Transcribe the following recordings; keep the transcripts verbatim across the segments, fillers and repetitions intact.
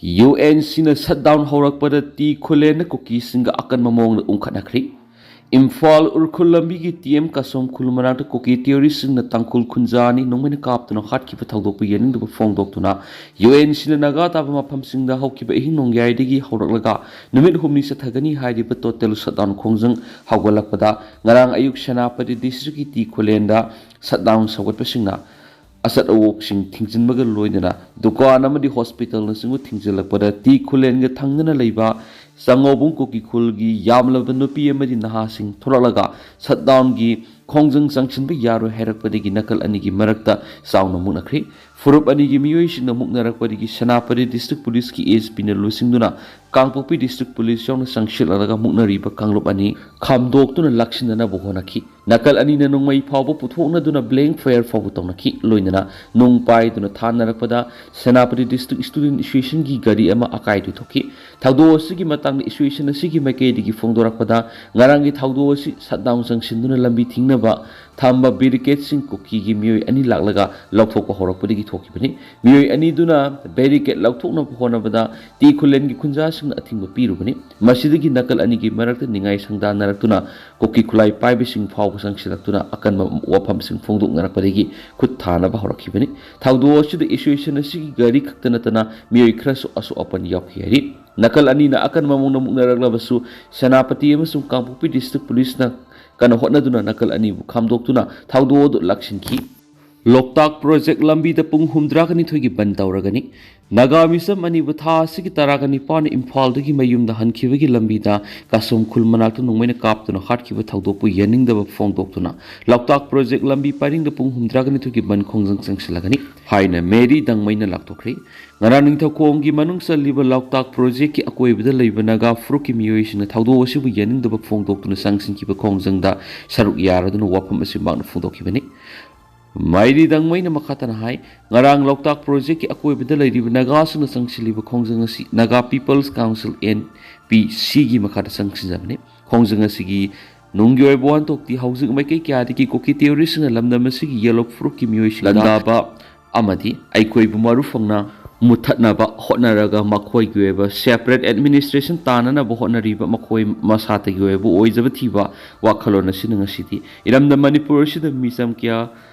U N ꯁꯤꯅ shutdown ꯍꯧꯔꯛꯄꯗ T ꯈꯨꯂꯦꯟꯅ ꯀꯨꯀꯤꯁꯤꯡꯒ ꯑꯀꯟꯕ ꯃꯑꯣꯡꯗ ꯎꯪꯈꯠꯅꯈ꯭ꯔꯤ꯫ ꯏꯝꯐꯥꯜ ꯎꯔꯈꯨꯜ ꯂꯝꯕꯤꯒꯤ ꯇꯤ ꯑꯦꯝ ꯀꯥꯁꯣꯝ ꯈꯨꯜ ꯃꯅꯥꯛꯇ ꯀꯨꯀꯤ ꯇꯦꯔꯣꯔꯤꯁꯁꯤꯡꯅ ꯇꯥꯡꯈꯨꯜ ꯈꯨꯟꯖꯥ ꯑꯅꯤ ꯅꯣꯡꯃꯩꯅ ꯀꯥꯞꯇꯨꯅ ꯍꯥꯠꯈꯤꯕ ꯊꯧꯗꯣꯛꯄꯨ ꯌꯥꯅꯤꯡꯗꯕ ꯐꯣꯡꯗꯣꯛꯇꯨꯅ ꯌꯨ ꯑꯦꯟ ꯁꯤꯅ ꯅꯥꯒꯥ ꯇꯥꯕ ꯃꯐꯝꯁꯤꯡꯗ ꯍꯧꯈꯤꯕ ꯑꯍꯤꯡ ꯅꯣꯡꯌꯥꯏꯗꯒꯤ ꯍꯧꯔꯛꯂꯒ ꯅꯨꯃꯤꯠ ꯍꯨꯝꯅꯤ ꯆꯠꯊꯒꯅꯤ ꯍꯥꯏꯔꯤꯕ ꯇꯣꯇꯦꯜ ꯁꯠꯗꯥꯎꯟ ꯈꯣꯡꯖꯪ ꯍꯧꯒꯠꯂꯛꯄꯗ ꯉꯔꯥꯡ ꯑꯌꯨꯛ ꯁꯦꯅꯥꯄꯇꯤ ꯗꯤꯁꯇ꯭ꯔꯤꯛꯀꯤ ꯇꯤ ꯈꯨꯂꯦꯟꯗ ꯁꯠꯗꯥꯎꯟ ꯁꯧꯒꯠꯄꯁꯤꯡꯅ ꯑꯆꯠ ꯑꯋꯣꯛꯁꯤꯡ ꯊꯤꯡꯖꯤꯟꯕꯒ ꯂꯣꯏꯅꯅ ꯗꯨꯀꯥꯟ ꯑꯃꯗꯤ ꯍꯣꯁꯄꯤꯇꯥꯜꯅꯆꯤꯡꯕ ꯊꯤꯡꯖꯤꯜꯂꯛꯄꯗ ꯇꯤ ꯈꯨꯂꯦꯟꯒ ꯊꯪꯅꯅ ꯂꯩꯕ ꯆꯥꯉꯧꯕꯨꯡ ꯀꯨꯀꯤ ꯈꯨꯜꯒꯤ ꯌꯥꯝꯂꯕ ꯅꯨꯄꯤ ꯑꯃꯗꯤ ꯅꯍꯥꯁꯤꯡ ꯊꯣꯛꯂꯛꯂꯒ ꯁꯠꯗꯥꯎꯟꯒꯤ ꯈꯣꯡꯖꯪ ꯆꯪꯁꯤꯟꯕ ꯌꯥꯔꯣꯏ ꯍꯥꯏꯔꯛꯄꯗꯒꯤ ꯅꯥꯀꯜ ꯑꯅꯤꯒꯤ ꯃꯔꯛꯇ ꯆꯥꯎꯅ ꯃꯨꯛꯅꯈ꯭ꯔꯤ꯫ ꯐꯨꯔꯨꯞ ꯑꯅꯤꯒꯤ ꯃꯤꯑꯣꯏꯁꯤꯡꯅ ꯃꯨꯛꯅꯔꯛꯄꯗꯒꯤ ꯁꯦꯅꯥꯄꯇꯤ ꯗꯤꯁꯇ꯭ꯔꯤꯛ ꯄꯨꯂꯤꯁꯀꯤ ꯑꯦ ꯑꯦꯁ ꯄꯤꯅ ꯂꯨꯆꯤꯡꯗꯨꯅ ꯀꯥꯡꯄꯣꯛꯄꯤ ꯗꯤꯁꯇ꯭ꯔꯤꯛ ꯄꯨꯂꯤꯁ ꯌꯥꯎꯅ ꯆꯪꯁꯤꯜꯂꯛꯂꯒ ꯃꯨꯛꯅꯔꯤꯕ ꯀꯥꯡꯂꯨꯞ ꯑꯅꯤ ꯈꯥꯝꯗꯣꯛꯇꯨꯅ ꯂꯥꯛꯁꯤꯟꯅꯅꯕ ꯍꯣꯠꯅꯈꯤ꯫ ꯅꯥꯀꯜ ꯑꯅꯤꯅ ꯅꯣꯡꯃꯩ ꯐꯥꯎꯕ ꯄꯨꯊꯣꯛꯅꯗꯨꯅ ꯕ꯭ꯂꯦꯡ ꯐꯥꯌꯔ ꯐꯥꯎꯕ ꯇꯧꯅꯈꯤ꯫ ꯂꯣꯏꯅꯅ ꯅꯨꯡ ꯄꯥꯏꯗꯨꯅ ꯊꯥꯅꯔꯛꯄꯗ ꯁꯦꯅꯥꯄꯇꯤ ꯗꯤꯁꯇ꯭ꯔꯤꯛ ꯁ꯭ꯇꯨꯗꯦꯟꯠ ꯑꯦꯁꯣꯁꯤꯌꯦꯁꯟꯒꯤ ꯒꯥꯔꯤ ꯑꯃ ꯑꯀꯥꯏꯗꯨ ꯊꯣꯛꯈꯤ꯫ ꯊꯧꯗꯣꯛ ꯑꯁꯤꯒꯤ ꯃꯇꯥꯡꯗ ꯑꯦꯁꯣꯁꯤꯌꯦꯁꯟ ꯑꯁꯤꯒꯤ ꯃꯥꯏꯀꯩꯗꯒꯤ ꯐꯣꯡꯗꯣꯔꯛꯄꯗ ꯉꯔꯥꯡꯒꯤ ꯊꯧꯗꯣꯛ ꯑꯁꯤ ꯁꯠꯗꯥꯎꯟ ꯆꯪꯁꯤꯟꯗꯨꯅ ꯂꯝꯕꯤ ꯊꯤꯡꯅꯕ ꯊꯝꯕ ꯕꯦꯔꯤꯀꯦꯗꯁꯤꯡ ꯀꯨꯀꯤꯒꯤ ꯃꯤꯑꯣꯏ ꯑꯅꯤ ꯂꯥꯛꯂꯒ ꯂꯧꯊꯣꯛꯄ ꯍꯧꯔꯛꯄꯗꯒꯤ ꯊꯣꯛꯈꯤꯕꯅꯤ꯫ ꯃꯤꯑꯣꯏ ꯑꯅꯤꯗꯨꯅ ꯕꯦꯔꯤꯀꯦꯗ ꯂꯧꯊꯣꯛꯅꯕ ꯍꯣꯠꯅꯕꯗ ꯇꯤ ꯈꯨꯂꯦꯟꯒꯤ ꯈꯨꯟꯖꯥꯁꯤꯡꯅ ꯑꯊꯤꯡꯕ ꯄꯤꯔꯨꯕꯅꯤ꯫ ꯃꯁꯤꯗꯒꯤ ꯅꯥꯀꯜ ꯑꯅꯤꯒꯤ ꯃꯔꯛꯇ ꯅꯤꯡꯉꯥꯏ ꯁꯪꯗꯥꯟꯅꯔꯛꯇꯨꯅ ꯀꯨꯀꯤ ꯈꯨꯠꯂꯥꯏ ꯄꯥꯏꯕꯁꯤꯡ ꯐꯥꯎꯕ ꯆꯪꯁꯤꯜꯂꯛꯇꯨꯅ ꯑꯀꯟꯕ ꯋꯥꯐꯝꯁꯤꯡ ꯐꯣꯡꯗꯣꯛꯅꯔꯛꯄꯗꯒꯤ ꯈꯨꯠ ꯊꯥꯅꯕ ꯍꯧꯔꯛꯈꯤꯕꯅꯤ꯫ ꯊꯧꯗꯣꯛ ꯑꯁꯤꯗ ꯑꯦꯁꯣꯁꯤꯌꯦꯁꯟ ꯑꯁꯤꯒꯤ ꯒꯥꯔꯤ ꯈꯛꯇ ꯅꯠꯇꯅ ꯃꯤꯑꯣꯏ ꯈꯔꯁꯨ ꯑꯁꯣꯛ ꯑꯄꯟ ꯌꯥꯎꯈꯤ ꯍꯥꯏꯔꯤ꯫ ꯅꯥꯀꯜ ꯑꯅꯤꯅ ꯑꯀꯟꯕ ꯃꯑꯣꯡꯗ ꯃꯨꯛꯅꯔꯛꯂꯕꯁꯨ ꯁꯦꯅꯥꯄꯇꯤ ꯑꯃꯁꯨꯡ ꯀꯥꯡꯄꯣꯛꯄꯤ ꯗꯤꯁꯇ꯭ꯔꯤꯛ ꯄꯨꯂꯤꯁꯅ ꯀꯟꯅ ꯍꯣꯠꯅꯗꯨꯅ ꯅꯥꯀꯜ ꯑꯅꯤꯕꯨ ꯈꯥꯝꯗꯣꯛꯇꯨꯅ ꯊꯧꯗꯣꯛ ꯑꯗꯨ ꯂꯥꯛꯁꯤꯟꯈꯤ꯫ ꯂꯣꯛꯇꯥꯛ ꯄ꯭ꯔꯣꯖꯦꯛ ꯂꯝꯕꯤꯗ ꯄꯨꯡ ꯍꯨꯝꯗ꯭ꯔꯥꯒ ꯅꯤꯊꯣꯏꯒꯤ ꯕꯟ ꯇꯧꯔꯒꯅꯤ꯫ ꯅꯥꯒꯥ ꯃꯤꯁꯝ ꯑꯅꯤꯕꯨ ꯊꯥ ꯑꯁꯤꯒꯤ ꯇꯔꯥꯒ ꯅꯤꯄꯥꯟ ꯏꯝꯐꯥꯜꯗꯒꯤ ꯃꯌꯨꯝꯗ ꯍꯟꯈꯤꯕꯒꯤ ꯂꯝꯕꯤꯗ ꯀꯥꯁꯣꯝ ꯈꯨꯜ ꯃꯅꯥꯛꯇ ꯅꯣꯡꯃꯩꯅ ꯀꯥꯞꯇꯨꯅ ꯍꯥꯠꯈꯤꯕ ꯊꯧꯗꯣꯛꯄꯨ ꯌꯥꯅꯤꯡꯗꯕ ꯐꯣꯡꯗꯣꯛꯇꯨꯅ ꯂꯣꯛꯇꯥꯛ ꯄ꯭ꯔꯣꯖꯦꯛ ꯂꯝꯕꯤ ꯄꯔꯤꯡꯗ ꯄꯨꯡ ꯍꯨꯝꯗ꯭ꯔꯥꯒ ꯅꯤꯊꯣꯏꯒꯤ ꯕꯟ ꯈꯣꯡꯖꯪ ꯆꯪꯁꯤꯜꯂꯒꯅꯤ ꯍꯥꯏꯅ ꯃꯦꯔꯤ ꯗꯪꯃꯩꯅ ꯂꯥꯎꯊꯣꯛꯈ꯭ꯔꯦ꯫ ꯉꯔꯥꯡ ꯅꯤꯡꯊꯧꯈꯣꯡꯒꯤ ꯃꯅꯨꯡ ꯆꯜꯂꯤꯕ ꯂꯣꯛꯇꯥꯛ ꯄ꯭ꯔꯣꯖꯦꯛꯀꯤ ꯑꯀꯣꯏꯕꯗ ꯂꯩꯕ ꯅꯥꯒꯥ ꯐꯨꯔꯨꯞꯀꯤ ꯃꯤꯑꯣꯏꯁꯤꯡꯅ ꯊꯧꯗꯣꯛ ꯑꯁꯤꯕꯨ ꯌꯥꯅꯤꯡꯗꯕ ꯐꯣꯡꯗꯣꯛꯇꯨꯅ ꯆꯪꯁꯤꯟꯈꯤꯕ ꯈꯣꯡꯖꯪꯗ ꯁꯔꯨꯛ ꯌꯥꯔꯗꯨꯅ ꯋꯥꯐꯝ ꯑꯁꯤ ꯃꯍꯥꯛꯅ ꯐꯣꯡꯗꯣꯛꯈꯤꯕꯅꯤ꯫ ꯃꯥꯏꯔꯤ ꯗꯪꯃꯩꯅ ꯃꯈꯥ ꯇꯥꯅ ꯍꯥꯏ, ꯉꯔꯥꯡ ꯂꯣꯛꯇꯥꯛ ꯄ꯭ꯔꯣꯖꯦꯛꯀꯤ ꯑꯀꯣꯏꯕꯗ ꯂꯩꯔꯤꯕ ꯅꯥꯒꯥꯁꯤꯡꯅ ꯆꯪꯁꯤꯜꯂꯤꯕ ꯈꯣꯡꯖꯪ ꯑꯁꯤ Naga people's council, N P ꯁꯤꯒꯤ ꯃꯈꯥꯗ ꯆꯪꯁꯤꯟꯖꯕꯅꯤ꯫ ꯈꯣꯡꯖꯪ ꯑꯁꯤꯒꯤ ꯅꯨꯡꯒꯤ ꯑꯣꯏꯕ ꯋꯥꯍꯟꯊꯣꯛꯇꯤ ꯍꯧꯖꯤꯛ ꯃꯥꯏꯀꯩ ꯀꯌꯥꯗꯒꯤ ꯀꯨꯀꯤ ꯇꯦꯔꯣꯔꯤꯁꯁꯤꯡꯅ ꯂꯝꯗꯝ ꯑꯁꯤꯒꯤ ꯌꯦꯜꯂꯣ ꯐꯨꯔꯨꯞꯀꯤ ꯃꯤꯑꯣꯏꯁꯤꯡ ꯂꯥꯟꯗꯥꯕ ꯑꯃꯗꯤ ꯑꯩꯈꯣꯏꯕꯨ ꯃꯔꯨ ꯐꯪꯅ ꯃꯨꯊꯠꯅꯕ ꯍꯣꯠꯅꯔꯒ ꯃꯈꯣꯏꯒꯤ ꯑꯣꯏꯕ separate administration ꯇꯥꯅꯅꯕ ꯍꯣꯠꯅꯔꯤꯕ ꯃꯈꯣꯏ ꯃꯁꯥꯇꯒꯤ ꯑꯣꯏꯕ ꯑꯣꯏꯖꯕ ꯊꯤꯕ ꯋꯥꯈꯜꯂꯣꯟ ꯑꯁꯤꯅ ꯉꯁꯤꯗꯤ ꯏꯔꯝꯗꯝ ꯃꯅꯤꯄꯨꯔ ꯑꯁꯤꯗ ꯃꯤꯆꯝ ꯀꯌꯥ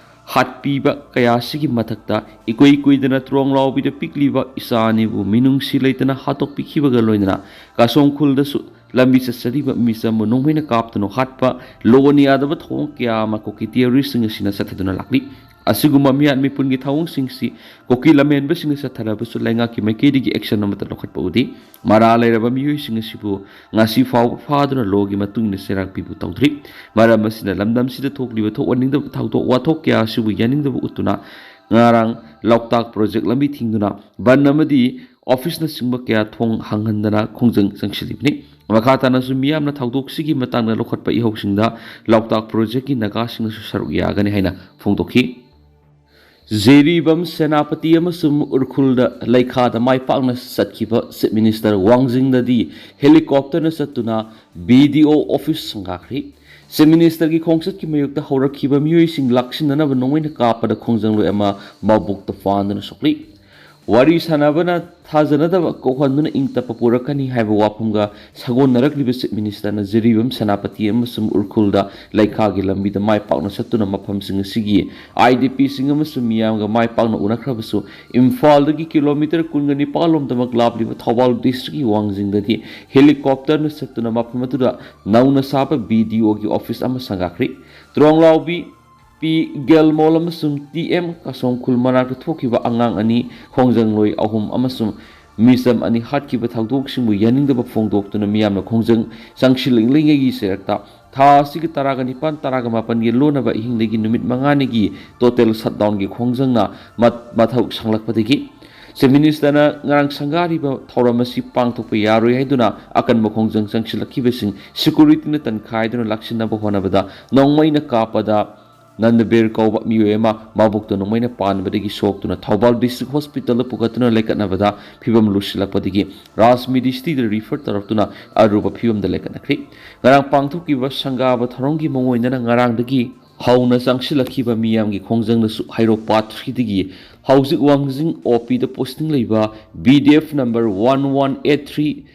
ꯍꯥꯠꯄꯤꯕ ꯀꯌꯥ ꯑꯁꯤꯒꯤ ꯃꯊꯛꯇ ꯏꯀꯨꯏ ꯀꯨꯏꯗꯅ ꯇ꯭ꯔꯣꯡ ꯂꯥꯎꯕꯤꯗ ꯄꯤꯛꯂꯤꯕ ꯏꯆꯥ ꯑꯅꯤꯕꯨ ꯃꯤꯅꯨꯡꯁꯤ ꯂꯩꯇꯅ ꯍꯥꯠꯇꯣꯛꯄꯤꯈꯤꯕꯒ ꯂꯣꯏꯅꯅ ꯀꯥꯁꯣꯡ ꯈꯨꯜꯗꯁꯨ ꯂꯝꯕꯤ ꯆꯠꯆꯔꯤꯕ ꯃꯤꯆꯝꯕꯨ ꯅꯣꯡꯃꯩꯅ ꯀꯥꯞꯇꯨꯅ ꯍꯥꯠꯄ ꯂꯣꯅ ꯌꯥꯗꯕ ꯊꯧꯑꯣꯡ ꯀꯌꯥ ꯑꯃ ꯀꯨꯀꯤ terroristꯁꯤꯡ ꯑꯁꯤꯅ ꯆꯠꯊꯗꯨꯅ ꯂꯥꯛꯂꯤ꯫ ꯑꯁꯤꯒꯨꯝꯕ ꯃꯤꯍꯥꯠ ꯃꯤꯄꯨꯟꯒꯤ ꯊꯧꯑꯣꯡꯁꯤꯡꯁꯤ ꯀꯨꯀꯤ ꯂꯝꯍꯦꯟꯕꯁꯤꯡꯅ ꯆꯠꯊꯔꯕꯁꯨ ꯂꯩꯉꯥꯛꯀꯤ ꯃꯥꯏꯀꯩꯗꯒꯤ action ꯑꯃꯠꯇ ꯂꯧꯈꯠꯄ ꯎꯗꯦ꯫ ꯃꯔꯥ ꯂꯩꯔꯕ ꯃꯤꯑꯣꯏꯁꯤꯡ ꯑꯁꯤꯕꯨ ꯉꯁꯤ ꯐꯥꯎꯕ ꯐꯥꯗꯨꯅ ꯂꯣꯒꯤ ꯃꯇꯨꯡ ꯏꯟꯅ ꯆꯩꯔꯥꯛ ꯄꯤꯕ ꯇꯧꯗ꯭ꯔꯤ꯫ ꯃꯔꯝ ꯑꯁꯤꯅ ꯂꯝꯗꯝꯁꯤꯗ ꯊꯣꯛꯂꯤꯕ ꯊꯣꯛꯍꯟꯅꯤꯡꯗꯕ ꯊꯧꯗꯣꯛ ꯋꯥꯊꯣꯛ ꯀꯌꯥ ꯑꯁꯤꯕꯨ ꯌꯥꯅꯤꯡꯗꯕ ꯎꯠꯇꯨꯅ ꯉꯔꯥꯡ ꯂꯣꯛꯇꯥꯛ project ꯂꯝꯕꯤ ꯊꯤꯡꯗꯨꯅ ꯕꯟ ꯑꯃꯗꯤ officeꯅꯆꯤꯡꯕ ꯀꯌꯥ ꯊꯣꯡ ꯍꯥꯡꯍꯟꯗꯅ ꯈꯣꯡꯖꯪ ꯆꯪꯁꯤꯜꯂꯤꯕꯅꯤ꯫ ꯃꯈꯥ ꯇꯥꯅꯁꯨ ꯃꯤꯌꯥꯝꯅ ꯊꯧꯗꯣꯛꯁꯤꯒꯤ ꯃꯇꯥꯡꯗ ꯂꯧꯈꯠꯄ ꯏꯍꯧꯁꯤꯡꯗ ꯂꯣꯛꯇꯥꯛ projectꯀꯤ ꯅꯥꯒꯥꯁꯤꯡꯅꯁꯨ ꯁꯔꯨꯛ ꯌꯥꯒꯅꯤ ꯍꯥꯏꯅ ꯐꯣꯡꯗꯣꯛꯈꯤ꯫ ꯖꯤꯔꯤꯕꯥꯝ ꯁꯦꯅꯥꯄꯇꯤ ꯑꯃꯁꯨꯡ ꯎꯔꯈꯨꯜꯗ ꯂꯩꯈꯥꯗ ꯃꯥꯏ ꯄꯥꯛꯅ ꯆꯠꯈꯤꯕ Chief Minister ꯋꯥꯡꯖꯤꯡꯗꯗꯤ helicopterꯅ ꯆꯠꯇꯨꯅ BDO office ꯁꯪꯒꯥꯈ꯭ꯔꯤ꯫ Chief Ministerꯒꯤ ꯈꯣꯡꯆꯠꯀꯤ ꯃꯥꯌꯣꯛꯇ ꯍꯧꯔꯛꯈꯤꯕ ꯃꯤꯑꯣꯏꯁꯤꯡ ꯂꯥꯛꯁꯤꯟꯅꯅꯕ ꯅꯣꯡꯃꯩꯅ ꯀꯥꯞꯄꯗ ꯈꯣꯡꯖꯪꯂꯣꯏ ꯑꯃ ꯃꯕꯨꯛꯇ ꯄꯥꯟꯗꯨꯅ ꯁꯣꯛꯂꯤ꯫ ꯋꯥꯔꯤ ꯁꯥꯟꯅꯕꯅ ꯊꯥꯖꯅꯗꯕ ꯀꯣꯛꯍꯟꯗꯨꯅ ꯏꯪ ꯇꯞꯄ ꯄꯨꯔꯛꯀꯅꯤ ꯍꯥꯏꯕ ꯋꯥꯐꯝꯒ ꯁꯥꯒꯣꯟꯅꯔꯛꯂꯤꯕ Chief Ministerꯅ ꯖꯤꯔꯤꯕꯥꯝ ꯁꯦꯅꯥꯄꯇꯤ ꯑꯃꯁꯨꯡ ꯎꯔꯈꯨꯜꯗ ꯂꯩꯈꯥꯒꯤ ꯂꯝꯕꯤꯗ ꯃꯥꯏ ꯄꯥꯛꯅ ꯆꯠꯇꯨꯅ ꯃꯐꯝꯁꯤꯡ ꯑꯁꯤꯒꯤ IDPꯁꯤꯡ ꯑꯃꯁꯨꯡ ꯃꯤꯌꯥꯝꯒ ꯃꯥꯏ ꯄꯥꯛꯅ ꯎꯅꯈ꯭ꯔꯕꯁꯨ ꯏꯝꯐꯥꯜꯗꯒꯤ kilometre ꯀꯨꯟꯒ ꯅꯤꯄꯥꯜ ꯂꯣꯝꯗꯃꯛ ꯂꯥꯞꯂꯤꯕ ꯊꯧꯕꯥꯜ districtꯀꯤ ꯋꯥꯡꯖꯤꯡꯗꯗꯤ helicopterꯅ ꯆꯠꯇꯨꯅ ꯃꯐꯝ ꯑꯗꯨꯗ ꯅꯧꯅ ꯁꯥꯕ BDOꯒꯤ office ꯑꯃ ꯁꯪꯒꯥꯈ꯭ꯔꯤ꯫ ꯇ꯭ꯔꯣꯡꯂꯥꯎꯕꯤ ꯄꯤ ꯒꯦꯜꯃꯣꯜ ꯑꯃꯁꯨꯡ ꯇꯤ ꯑꯦꯝ ꯀꯥꯁꯣꯡ ꯈꯨꯜ ꯃꯅꯥꯛꯇ ꯊꯣꯛꯈꯤꯕ ꯑꯉꯥꯡ ꯑꯅꯤ, ꯈꯣꯡꯖꯪꯂꯣꯏ ꯑꯍꯨꯝ ꯑꯃꯁꯨꯡ ꯃꯤꯆꯝ ꯑꯅꯤ ꯍꯥꯠꯈꯤꯕ ꯊꯧꯗꯣꯛꯁꯤꯡꯕꯨ ꯌꯥꯅꯤꯡꯗꯕ ꯐꯣꯡꯗꯣꯛꯇꯨꯅ ꯃꯤꯌꯥꯝꯅ ꯈꯣꯡꯖꯪ ꯆꯪꯁꯤꯜꯂꯛꯂꯤꯉꯩꯒꯤ ꯆꯩꯔꯛꯇ ꯊꯥ ꯑꯁꯤꯒꯤ ꯇꯔꯥꯒ ꯅꯤꯄꯥꯟ, ꯇꯔꯥꯒ ꯃꯥꯄꯟꯒꯤ ꯂꯣꯟꯅꯕ ꯑꯍꯤꯡꯗꯒꯤ ꯅꯨꯃꯤꯠ ꯃꯉꯥꯅꯤꯒꯤ total shutdownꯒꯤ ꯈꯣꯡꯖꯪꯅ ꯃꯠ-, ꯃꯊꯧ ꯁꯪꯂꯛꯄꯗꯒꯤ Chief Ministerꯅ ꯉꯔꯥꯡ ꯁꯪꯒꯥꯔꯤꯕ ꯊꯧꯔꯝ ꯑꯁꯤ ꯄꯥꯡꯊꯣꯛꯄ ꯌꯥꯔꯣꯏ ꯍꯥꯏꯗꯨꯅ ꯑꯀꯟꯕ ꯈꯣꯡꯖꯪ ꯆꯪꯁꯤꯜꯂꯛꯈꯤꯕꯁꯤꯡ securityꯅ ꯇꯟꯈꯥꯏꯗꯨꯅ ꯂꯥꯛꯁꯤꯟꯅꯕ ꯍꯣꯠꯅꯕꯗ ꯅꯣꯡꯃꯩꯅ ꯀꯥꯞꯄꯗ ꯅꯟꯗꯕꯤꯔ ꯀꯧꯕ ꯃꯤꯑꯣꯏ ꯑꯃ ꯃꯕꯨꯛꯇ ꯅꯣꯡꯃꯩꯅ ꯄꯥꯟꯕꯗꯒꯤ ꯁꯣꯛꯇꯨꯅ ꯊꯧꯕꯥꯜ district hospitalꯗ ꯄꯨꯈꯠꯇꯨꯅ ꯂꯩꯈꯠꯅꯕꯗ ꯐꯤꯕꯝ ꯂꯨꯁꯤꯜꯂꯛꯄꯗꯒꯤ ꯔꯥꯖꯃꯤꯗꯤ cityꯗ refer ꯇꯧꯔꯛꯇꯨꯅ ꯑꯔꯨꯕ ꯐꯤꯕꯝꯗ ꯂꯩꯈꯠꯅꯈ꯭ꯔꯤ꯫ ꯉꯔꯥꯡ ꯄꯥꯡꯊꯣꯛꯈꯤꯕ ꯁꯪꯒꯥꯕ ꯊꯧꯔꯝꯒꯤ ꯃꯑꯣꯡ ꯑꯣꯏꯅꯅ ꯉꯔꯥꯡꯗꯒꯤ ꯍꯧꯅ ꯆꯪꯁꯤꯜꯂꯛꯈꯤꯕ ꯃꯤꯌꯥꯝꯒꯤ ꯈꯣꯡꯖꯪꯗꯁꯨ ꯍꯩꯔꯣꯛ ꯄꯥꯠ ꯊ꯭ꯔꯤꯗꯒꯤ ꯍꯧꯖꯤꯛ ꯋꯥꯡꯖꯤꯡ ꯑꯣ ꯄꯤꯗ ꯄꯣꯁꯇꯤꯡ ꯂꯩꯕ B D F number one one eight three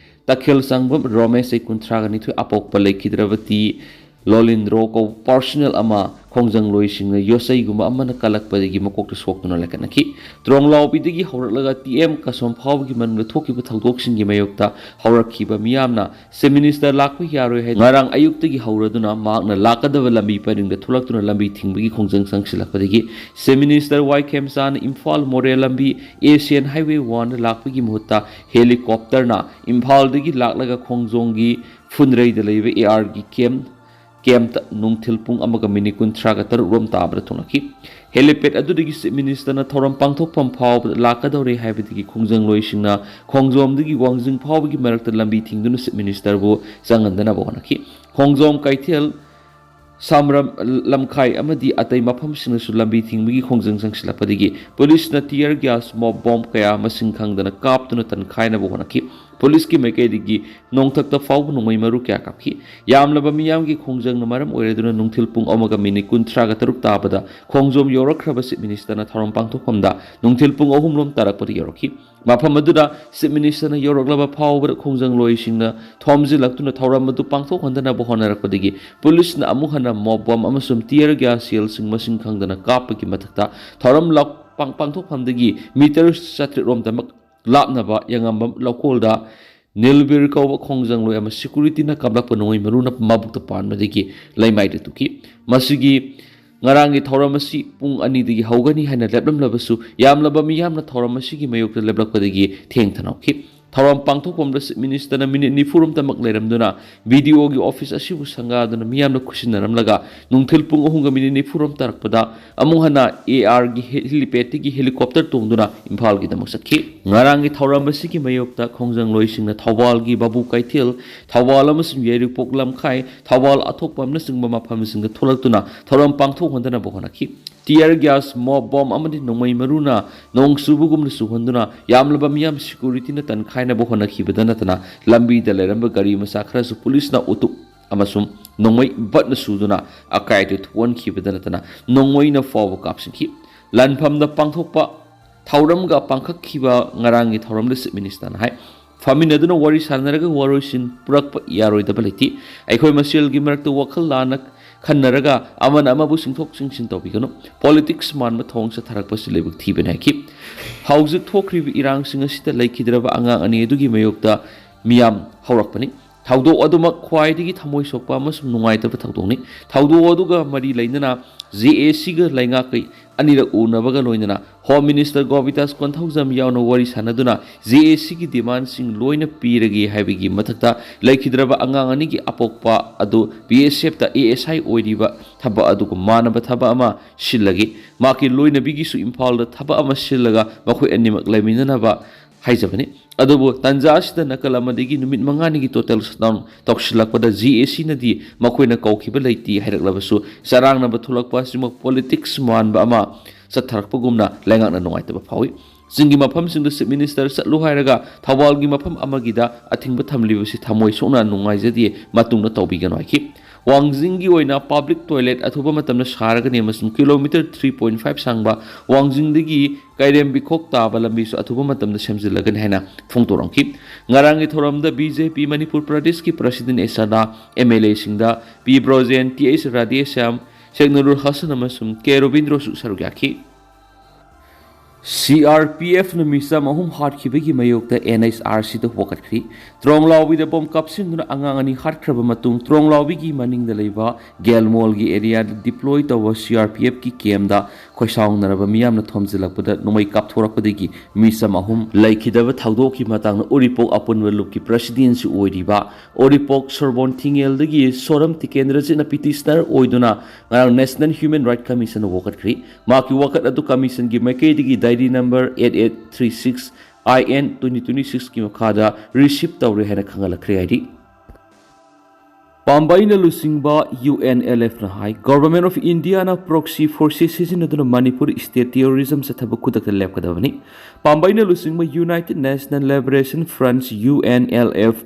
ꯇꯈꯦꯜ ꯁꯪꯕꯝ ꯔꯣꯃꯦꯁ, ꯆꯍꯤ ꯀꯨꯟꯊ꯭ꯔꯥꯒ ꯅꯤꯊꯣꯏ, ꯑꯄꯣꯛꯄ ꯂꯩꯈꯤꯗ꯭ꯔꯕ ꯇꯤ ꯂꯣꯂꯤꯟꯗ꯭ꯔꯣ ꯀꯧꯕ ꯄꯥꯔꯁꯣꯅꯦꯜ ꯑꯃ ꯈꯣꯡꯖꯪꯂꯣꯏꯁꯤꯡꯅ ꯌꯣꯠꯆꯩꯒꯨꯝꯕ ꯑꯃꯅ ꯀꯜꯂꯛꯄꯗꯒꯤ ꯃꯀꯣꯛꯇ ꯁꯣꯛꯇꯨꯅ ꯂꯩꯈꯠꯅꯈꯤ꯫ ꯇ꯭ꯔꯣꯡꯂꯥꯎꯕꯤꯗꯒꯤ ꯍꯧꯔꯛꯂꯒ ꯇꯤ ꯑꯦꯝ ꯀꯁꯣꯝ ꯐꯥꯎꯕꯒꯤ ꯃꯅꯨꯡꯗ ꯊꯣꯛꯈꯤꯕ ꯊꯧꯗꯣꯛꯁꯤꯡꯒꯤ ꯃꯥꯌꯣꯛꯇ ꯍꯧꯔꯛꯈꯤꯕ ꯃꯤꯌꯥꯝꯅ ꯆꯤꯐ ꯃꯤꯅꯤꯁꯇꯔ ꯂꯥꯛꯄ ꯌꯥꯔꯣꯏ ꯍꯥꯏꯅ ꯉꯔꯥꯡ ꯑꯌꯨꯛꯇꯒꯤ ꯍꯧꯔꯗꯨꯅ ꯃꯍꯥꯛꯅ ꯂꯥꯛꯀꯗꯕ ꯂꯝꯕꯤ ꯄꯔꯤꯡꯗ ꯊꯣꯛꯂꯛꯇꯨꯅ ꯂꯝꯕꯤ ꯊꯤꯡꯕꯒꯤ ꯈꯣꯡꯖꯪ ꯆꯪꯁꯤꯜꯂꯛꯄꯗꯒꯤ ꯆꯤꯐ ꯃꯤꯅꯤꯁꯇꯔ ꯋꯥꯏ ꯈꯦꯝꯆꯥꯟꯅ ꯏꯝꯐꯥꯜ ꯃꯣꯔꯦ ꯂꯝꯕꯤ ꯑꯦꯁꯤꯌꯥꯟ ꯍꯥꯏꯋꯦ ꯋꯥꯟꯗ ꯂꯥꯛꯄꯒꯤ ꯃꯍꯨꯠꯇ ꯍꯦꯂꯤꯀꯣꯞꯇꯔꯅ ꯏꯝꯐꯥꯜꯗꯒꯤ ꯂꯥꯛꯂꯒ ꯈꯣꯡꯖꯣꯝꯒꯤ ꯐꯨꯟꯗ꯭ꯔꯩꯗ ꯂꯩꯕ ꯑꯦ ꯑꯥꯔꯒꯤ ꯀꯦꯝ ꯀꯦꯝꯞꯇ ꯅꯨꯡꯊꯤꯜ ꯄꯨꯡ ꯑꯃꯒ ꯃꯤꯅꯤꯠ ꯀꯨꯟꯊ꯭ꯔꯥꯒ ꯇꯔꯨꯛ ꯔꯣꯝ ꯇꯥꯕꯗ ꯊꯨꯡꯂꯛꯈꯤ꯫ ꯍꯦꯂꯤꯄꯦꯗ ꯑꯗꯨꯗꯒꯤ ꯆꯤꯐ ꯃꯤꯅꯤꯁꯇꯔꯅ ꯊꯧꯔꯝ ꯄꯥꯡꯊꯣꯛꯐꯝ ꯐꯥꯎꯕꯗ ꯂꯥꯛꯀꯗꯧꯔꯦ ꯍꯥꯏꯕꯗꯒꯤ ꯈꯣꯡꯖꯪꯂꯣꯏꯁꯤꯡꯅ ꯈꯣꯡꯖꯣꯝꯗꯒꯤ ꯋꯥꯡꯖꯤꯡ ꯐꯥꯎꯕꯒꯤ ꯃꯔꯛꯇ ꯂꯝꯕꯤ ꯊꯤꯡꯗꯨꯅ ꯆꯤꯐ ꯃꯤꯅꯤꯁꯇꯔꯕꯨ ꯆꯪꯍꯟꯗꯅꯕ ꯍꯣꯠꯅꯈꯤ꯫ ꯈꯣꯡꯖꯣꯝ ꯀꯩꯊꯦꯜ, ꯁꯥꯝꯔꯝ ꯂꯝꯈꯥꯏ ꯑꯃꯗꯤ ꯑꯇꯩ ꯃꯐꯝꯁꯤꯡꯗꯁꯨ ꯂꯝꯕꯤ ꯊꯤꯡꯕꯒꯤ ꯈꯣꯡꯖꯪ ꯆꯪꯁꯤꯜꯂꯛꯄꯗꯒꯤ ꯄꯨꯂꯤꯁꯅ tear gas, mob bomb ꯀꯌꯥ ꯃꯁꯤꯡ ꯈꯪꯗꯅ ꯀꯥꯞꯇꯨꯅ ꯇꯟꯈꯥꯏꯅꯕ ꯍꯣꯠꯅꯈꯤ꯫ ꯄꯨꯂꯤꯁꯀꯤ ꯃꯥꯏꯀꯩꯗꯒꯤ ꯅꯣꯡꯊꯛꯇ ꯐꯥꯎꯕ ꯅꯣꯡꯃꯩ ꯃꯔꯨ ꯀꯌꯥ ꯀꯥꯞꯈꯤ꯫ ꯌꯥꯝꯂꯕ ꯃꯤꯌꯥꯝꯒꯤ ꯈꯣꯡꯖꯪꯅ ꯃꯔꯝ ꯑꯣꯏꯔꯗꯨꯅ ꯅꯨꯡꯊꯤꯜ ꯄꯨꯡ ꯑꯃꯒ ꯃꯤꯅꯤꯠ ꯀꯨꯟꯊ꯭ꯔꯥꯒ ꯇꯔꯨꯛ ꯇꯥꯕꯗ ꯈꯣꯡꯖꯣꯝ ꯌꯧꯔꯛꯈ꯭ꯔꯕ ꯆꯤꯐ ꯃꯤꯅꯤꯁꯇꯔꯅ ꯊꯧꯔꯝ ꯄꯥꯡꯊꯣꯛꯐꯝꯗ ꯅꯨꯡꯊꯤꯜ ꯄꯨꯡ ꯑꯍꯨꯝ ꯔꯣꯝ ꯇꯥꯔꯛꯄꯗ ꯌꯧꯔꯛꯈꯤ꯫ ꯃꯐꯝ ꯑꯗꯨꯗ ꯆꯤꯐ ꯃꯤꯅꯤꯁꯇꯔꯅ ꯌꯧꯔꯛꯂꯕ ꯐꯥꯎꯕꯗ ꯈꯣꯡꯖꯪꯂꯣꯏꯁꯤꯡꯅ ꯊꯣꯝꯖꯤꯜꯂꯛꯇꯨꯅ ꯊꯧꯔꯝ ꯑꯗꯨ ꯄꯥꯡꯊꯣꯛꯍꯟꯗꯅꯕ ꯍꯣꯠꯅꯔꯛꯄꯗꯒꯤ ꯄꯨꯂꯤꯁꯅ ꯑꯃꯨꯛ ꯍꯟꯅ mob bomb ꯑꯃꯁꯨꯡ tear gas shellꯁꯤꯡ ꯃꯁꯤꯡ ꯈꯪꯗꯅ ꯀꯥꯞꯄꯒꯤ ꯃꯊꯛꯇ ꯊꯧꯔꯝ ꯂꯥꯛ-, ꯄꯥꯡ-, ꯄꯥꯡꯊꯣꯛꯐꯝꯗꯒꯤ ꯃꯤꯇꯔ ꯆꯥꯇ꯭ꯔꯦꯠ ꯔꯣꯝꯗꯃꯛ ꯂꯥꯞꯅꯕ ꯌꯥꯉꯝꯕꯝ ꯂꯧꯀꯣꯜꯗ ꯅꯤꯜꯕꯤꯔ ꯀꯧꯕ ꯈꯣꯡꯖꯪꯂꯣꯏ ꯑꯃ ꯁꯦꯀ꯭ꯌꯨꯔꯤꯇꯤꯅ ꯀꯥꯞꯂꯛꯄ ꯅꯣꯡꯃꯩ ꯃꯔꯨꯅ ꯃꯕꯨꯛꯇ ꯄꯥꯟꯕꯗꯒꯤ ꯂꯩꯃꯥꯏꯗ ꯇꯨꯈꯤ꯫ ꯃꯁꯤꯒꯤ ꯉꯔꯥꯡꯒꯤ ꯊꯧꯔꯝ ꯑꯁꯤ ꯄꯨꯡ ꯑꯅꯤꯗꯒꯤ ꯍꯧꯒꯅꯤ ꯍꯥꯏꯅ ꯂꯦꯞꯂꯝꯂꯕꯁꯨ, ꯌꯥꯝꯂꯕ ꯃꯤꯌꯥꯝꯅ ꯊꯧꯔꯝ ꯑꯁꯤꯒꯤ ꯃꯥꯌꯣꯛꯇ ꯂꯦꯞꯂꯛꯄꯗꯒꯤ ꯊꯦꯡꯊꯅ ꯍꯧꯈꯤ꯫ ꯊꯧꯔꯝ ꯄꯥꯡꯊꯣꯛꯐꯝꯗ ꯆꯤꯐ ꯃꯤꯅꯤꯁꯇꯔꯅ ꯃꯤꯅꯤꯠ ꯅꯤꯐꯨ ꯔꯣꯝꯇꯃꯛ ꯂꯩꯔꯝꯗꯨꯅ ꯕꯤ ꯗꯤ ꯑꯣꯒꯤ ꯑꯣꯐꯤꯁ ꯑꯁꯤꯕꯨ ꯁꯪꯒꯥꯗꯨꯅ ꯃꯤꯌꯥꯝꯅ ꯈꯨꯠꯁꯤꯟꯅꯔꯝꯂꯒ ꯅꯨꯡꯊꯤꯜ ꯄꯨꯡ ꯑꯍꯨꯝꯒ ꯃꯤꯅꯤꯠ ꯅꯤꯐꯨ ꯔꯣꯝ ꯇꯥꯔꯛꯄꯗ ꯑꯃꯨꯛ ꯍꯟꯅ ꯑꯦ ꯑꯥꯔꯒꯤ ꯍꯦ-, ꯍꯦꯂꯤꯄꯦꯗꯇꯒꯤ ꯍꯦꯂꯤꯀꯣꯞꯇꯔ ꯇꯣꯡꯗꯨꯅ ꯏꯝꯐꯥꯜꯒꯤꯗꯃꯛ ꯆꯠꯈꯤ꯫ ꯉꯔꯥꯡꯒꯤ ꯊꯧꯔꯝ ꯑꯁꯤꯒꯤ ꯃꯥꯌꯣꯛꯇ ꯈꯣꯡꯖꯪꯂꯣꯏꯁꯤꯡꯅ ꯊꯧꯕꯥꯜꯒꯤ ꯕꯥꯕꯨ ꯀꯩꯊꯦꯜ, ꯊꯧꯕꯥꯜ ꯑꯃꯁꯨꯡ ꯌꯥꯏꯔꯤꯄꯣꯛ ꯂꯝꯈꯥꯏ, ꯊꯧꯕꯥꯜ ꯑꯊꯣꯛꯄꯝꯅꯆꯤꯡꯕ ꯃꯐꯝꯁꯤꯡꯗ ꯊꯣꯛꯂꯛꯇꯨꯅ ꯊꯧꯔꯝ ꯄꯥꯡꯊꯣꯛꯍꯟꯗꯅꯕ ꯍꯣꯠꯅꯈꯤ꯫ Tear gas, mob bomb ꯑꯃꯗꯤ ꯅꯣꯡꯃꯩ ꯃꯔꯨꯅ ꯅꯣꯡ ꯆꯨꯕꯒꯨꯝꯅ ꯆꯨꯍꯟꯗꯨꯅ ꯌꯥꯝꯂꯕ ꯃꯤꯌꯥꯝ ꯁꯦꯀ꯭ꯌꯨꯔꯤꯇꯤꯅ ꯇꯟꯈꯥꯏꯅꯕ ꯍꯣꯠꯅꯈꯤꯕꯗ ꯅꯠꯇꯅ ꯂꯝꯕꯤꯗ ꯂꯩꯔꯝꯕ ꯒꯥꯔꯤ ꯃꯆꯥ ꯈꯔꯁꯨ ꯄꯨꯂꯤꯁꯅ ꯎꯇꯨꯞ ꯑꯃꯁꯨꯡ ꯅꯣꯡꯃꯩ ꯕꯠꯅ ꯁꯨꯗꯨꯅ ꯑꯀꯥꯏ ꯑꯇꯣꯏ ꯊꯣꯛꯍꯟꯈꯤꯕꯗ ꯅꯠꯇꯅ ꯅꯣꯡꯃꯩꯅ ꯐꯥꯎꯕ ꯀꯥꯞꯁꯤꯟꯈꯤ꯫ ꯂꯥꯟꯐꯝꯗ ꯄꯥꯡꯊꯣꯛꯄ ꯊꯧꯔꯝꯒ ꯄꯥꯡꯈꯛꯈꯤꯕ ꯉꯔꯥꯡꯒꯤ ꯊꯧꯔꯝꯗ Chief Minister ꯅ ꯍꯥꯏ, ꯐꯝꯃꯤꯟꯅꯗꯨꯅ ꯋꯥꯔꯤ ꯁꯥꯟꯅꯔꯒ ꯋꯥꯔꯣꯏꯁꯤꯟ ꯄꯨꯔꯛꯄ ꯌꯥꯔꯣꯏꯗꯕ ꯂꯩꯇꯦ꯫ ꯑꯩꯈꯣꯏ ꯃꯁꯦꯜꯒꯤ ꯃꯔꯛꯇ ꯋꯥꯈꯜ ꯂꯥꯟꯅ ꯈꯟꯅꯔꯒ ꯑꯃꯅ ꯑꯃꯕꯨ ꯆꯤꯡꯊꯣꯛ ꯆꯤꯡꯁꯤꯟ ꯇꯧꯕꯤꯒꯅꯨ꯫ ꯄꯣꯂꯤꯇꯤꯛꯁ ꯃꯥꯟꯕ ꯊꯧꯑꯣꯡ ꯆꯠꯊꯔꯛꯄꯁꯤ ꯂꯥꯏꯕꯛ ꯊꯤꯕꯅꯤ ꯍꯥꯏꯈꯤ꯫ ꯍꯧꯖꯤꯛ ꯊꯣꯛꯈ꯭ꯔꯤꯕ ꯏꯔꯥꯡꯁꯤꯡ ꯑꯁꯤꯗ ꯂꯩꯈꯤꯗ꯭ꯔꯕ ꯑꯉꯥꯡ ꯑꯅꯤ ꯑꯗꯨꯒꯤ ꯃꯥꯌꯣꯛꯇ ꯃꯤꯌꯥꯝ ꯍꯧꯔꯛꯄꯅꯤ꯫ ꯊꯧꯗꯣꯛ ꯑꯗꯨꯃꯛ ꯈ꯭ꯋꯥꯏꯗꯒꯤ ꯊꯃꯣꯏ ꯁꯣꯛꯄ ꯑꯃꯁꯨꯡ ꯅꯨꯡꯉꯥꯏꯇꯕ ꯊꯧꯗꯣꯛꯅꯤ꯫ ꯊꯧꯗꯣꯛ ꯑꯗꯨꯒ ꯃꯔꯤ ꯂꯩꯅꯅ J A C ꯒ ꯂꯩꯉꯥꯛꯀꯤ ꯑꯅꯤꯔꯛ ꯎꯅꯕꯒ ꯂꯣꯏꯅꯅ Home Minister ꯒꯣꯕꯤꯟꯗꯥꯁ ꯀꯣꯟꯊꯧꯖꯝ ꯌꯥꯎꯅ ꯋꯥꯔꯤ ꯁꯥꯟꯅꯗꯨꯅ J A C ꯒꯤ ꯗꯤꯃꯥꯟꯁꯤꯡ ꯂꯣꯏꯅ ꯄꯤꯔꯒꯦ ꯍꯥꯏꯕꯒꯤ ꯃꯊꯛꯇ ꯂꯩꯈꯤꯗ꯭ꯔꯕ ꯑꯉꯥꯡ ꯑꯅꯤꯒꯤ ꯑꯄꯣꯛꯄ ꯑꯗꯨ B S F ꯇ A S I ꯑꯣꯏꯔꯤꯕ ꯊꯕꯛ ꯑꯗꯨꯒ ꯃꯥꯟꯅꯕ ꯊꯕꯛ ꯑꯃ ꯁꯤꯜꯂꯒꯦ꯫ ꯃꯍꯥꯛꯀꯤ ꯂꯣꯏꯅꯕꯤꯒꯤꯁꯨ ꯏꯝꯐꯥꯜꯗ ꯊꯕꯛ ꯑꯃ ꯁꯤꯜꯂꯒ ꯃꯈꯣꯏ ꯑꯅꯤꯃꯛ ꯂꯩꯃꯤꯟꯅꯅꯕ ꯍꯥꯏꯖꯕꯅꯤ꯫ ꯑꯗꯨꯕꯨ ꯇꯟꯖꯥ ꯑꯁꯤꯗ ꯅꯥꯀꯜ ꯑꯃꯗꯒꯤ ꯅꯨꯃꯤꯠ ꯃꯉꯥꯅꯤꯒꯤ total shutdown ꯇꯧꯁꯤꯜꯂꯛꯄꯗ J A C ꯅꯗꯤ ꯃꯈꯣꯏꯅ ꯀꯧꯈꯤꯕ ꯂꯩꯇꯦ ꯍꯥꯏꯔꯛꯂꯕꯁꯨ ꯆꯔꯥꯡꯅꯕ ꯊꯣꯛꯂꯛꯄ ꯑꯁꯤꯃꯛ ꯄꯣꯂꯤꯇꯤꯛꯁ ꯃꯥꯟꯕ ꯑꯃ ꯆꯠꯊꯔꯛꯄꯒꯨꯝꯅ ꯂꯩꯉꯥꯛꯅ ꯅꯨꯡꯉꯥꯏꯇꯕ ꯐꯥꯎꯏ꯫ ꯆꯤꯡꯒꯤ ꯃꯐꯝꯁꯤꯡꯗ Chief Minister ꯆꯠꯂꯨ ꯍꯥꯏꯔꯒ ꯊꯧꯕꯥꯜꯒꯤ ꯃꯐꯝ ꯑꯃꯒꯤꯗ ꯑꯊꯤꯡꯕ ꯊꯝꯂꯤꯕꯁꯤ ꯊꯃꯣꯏ ꯁꯣꯛꯅ ꯅꯨꯡꯉꯥꯏꯖꯗꯦ, ꯃꯇꯨꯡꯗ ꯇꯧꯕꯤꯒꯅꯨ ꯍꯥꯏꯈꯤ꯫ ꯋꯥꯡꯖꯤꯡꯒꯤ ꯑꯣꯏꯅ public toilet ꯑꯊꯨꯕ ꯃꯇꯝꯗ ꯁꯥꯔꯒꯅꯤ ꯑꯃꯁꯨꯡ kilometre three point five ꯁꯥꯡꯕ ꯋꯥꯡꯖꯤꯡꯗꯒꯤ ꯀꯩꯔꯦꯝꯕꯤꯈꯣꯛ ꯇꯥꯕ ꯂꯝꯕꯤꯁꯨ ꯑꯊꯨꯕ ꯃꯇꯝꯗ ꯁꯦꯝꯖꯤꯜꯂꯒꯅꯤ ꯍꯥꯏꯅ ꯐꯣꯡꯗꯣꯔꯝꯈꯤ꯫ ꯉꯔꯥꯡꯒꯤ ꯊꯧꯔꯝꯗ B J P ꯃꯅꯤꯄꯨꯔ ꯄ꯭ꯔꯗꯦꯁꯀꯤ President ꯑꯦꯁꯥꯅꯥ, M L A ꯁꯤꯡꯗ P Brojen, T H Radheshyam, ꯁꯦꯛ ꯅꯨꯔꯨꯜ ꯍꯁꯟ ꯑꯃꯁꯨꯡ K ꯔꯣꯕꯤꯟꯗ꯭ꯔꯣꯁꯨ ꯁꯔꯨꯛ ꯌꯥꯈꯤ꯫ C R P F ꯅ ꯃꯤꯆꯝ ꯑꯍꯨꯝ ꯍꯥꯠꯈꯤꯕꯒꯤ ꯃꯥꯌꯣꯛꯇ N H R C ꯗ ꯋꯥꯀꯠꯈ꯭ꯔꯤ꯫ ꯇ꯭ꯔꯣꯡꯂꯥꯎꯕꯤꯗ ꯕꯣꯝ ꯀꯥꯞꯁꯤꯟꯗꯨꯅ ꯑꯉꯥꯡ ꯑꯅꯤ ꯍꯥꯠꯈ꯭ꯔꯕ ꯃꯇꯨꯡ, ꯇ꯭ꯔꯣꯡꯂꯥꯎꯕꯤꯒꯤ ꯃꯅꯤꯡꯗ ꯂꯩꯕ ꯒꯦꯜꯃꯣꯜꯒꯤ area ꯗ deploy ꯇꯧꯕ C R P F ꯀꯤ camp ꯗ ꯈꯣꯏꯁꯥꯎꯅꯔꯕ ꯃꯤꯌꯥꯝꯅ ꯊꯣꯝꯖꯤꯜꯂꯛꯄꯗ ꯅꯣꯡꯃꯩ ꯀꯥꯞꯊꯣꯔꯛꯄꯗꯒꯤ ꯃꯤꯆꯝ ꯑꯍꯨꯝ ꯂꯩꯈꯤꯗꯕ ꯊꯧꯗꯣꯛꯀꯤ ꯃꯇꯥꯡꯗ ꯎꯔꯤꯄꯣꯛ ꯑꯄꯨꯟꯕ ꯂꯨꯞꯀꯤ President ꯁꯨ ꯑꯣꯏꯔꯤꯕ ꯎꯔꯤꯄꯣꯛ ꯁꯣꯔꯕꯣꯟ ꯊꯤꯡꯉꯦꯜꯗꯒꯤ ꯁꯣꯔꯝ ꯇꯤꯀꯦꯟꯗ꯭ꯔꯖꯤꯠꯅ petitioner ꯑꯣꯏꯗꯨꯅ ꯉꯔꯥꯡ National Human Rights Commission ꯗ ꯋꯥꯀꯠꯈ꯭ꯔꯤ꯫ ꯃꯍꯥꯛꯀꯤ ꯋꯥꯀꯠ ꯑꯗꯨ commission ꯒꯤ ꯃꯥꯏꯀꯩꯗꯒꯤ diary number eight eight three six I N twenty twenty six ꯀꯤ ꯃꯈꯥꯗ receive ꯇꯧꯔꯦ ꯍꯥꯏꯅ ꯈꯪꯍꯜꯂꯛꯈ꯭ꯔꯦ ꯍꯥꯏꯔꯤ꯫ ꯄꯥꯝꯕꯩꯅ ꯂꯨꯆꯤꯡꯕ U N L F ꯅ ꯍꯥꯏ, Government of India ꯅ proxy forces ꯁꯤꯖꯤꯟꯅꯗꯨꯅ ꯃꯅꯤꯄꯨꯔ state terrorism ꯆꯠꯊꯕ ꯈꯨꯗꯛꯇ ꯂꯦꯞꯀꯗꯕꯅꯤ꯫ ꯄꯥꯝꯕꯩꯅ ꯂꯨꯆꯤꯡꯕ United National Liberation Front, U N L F,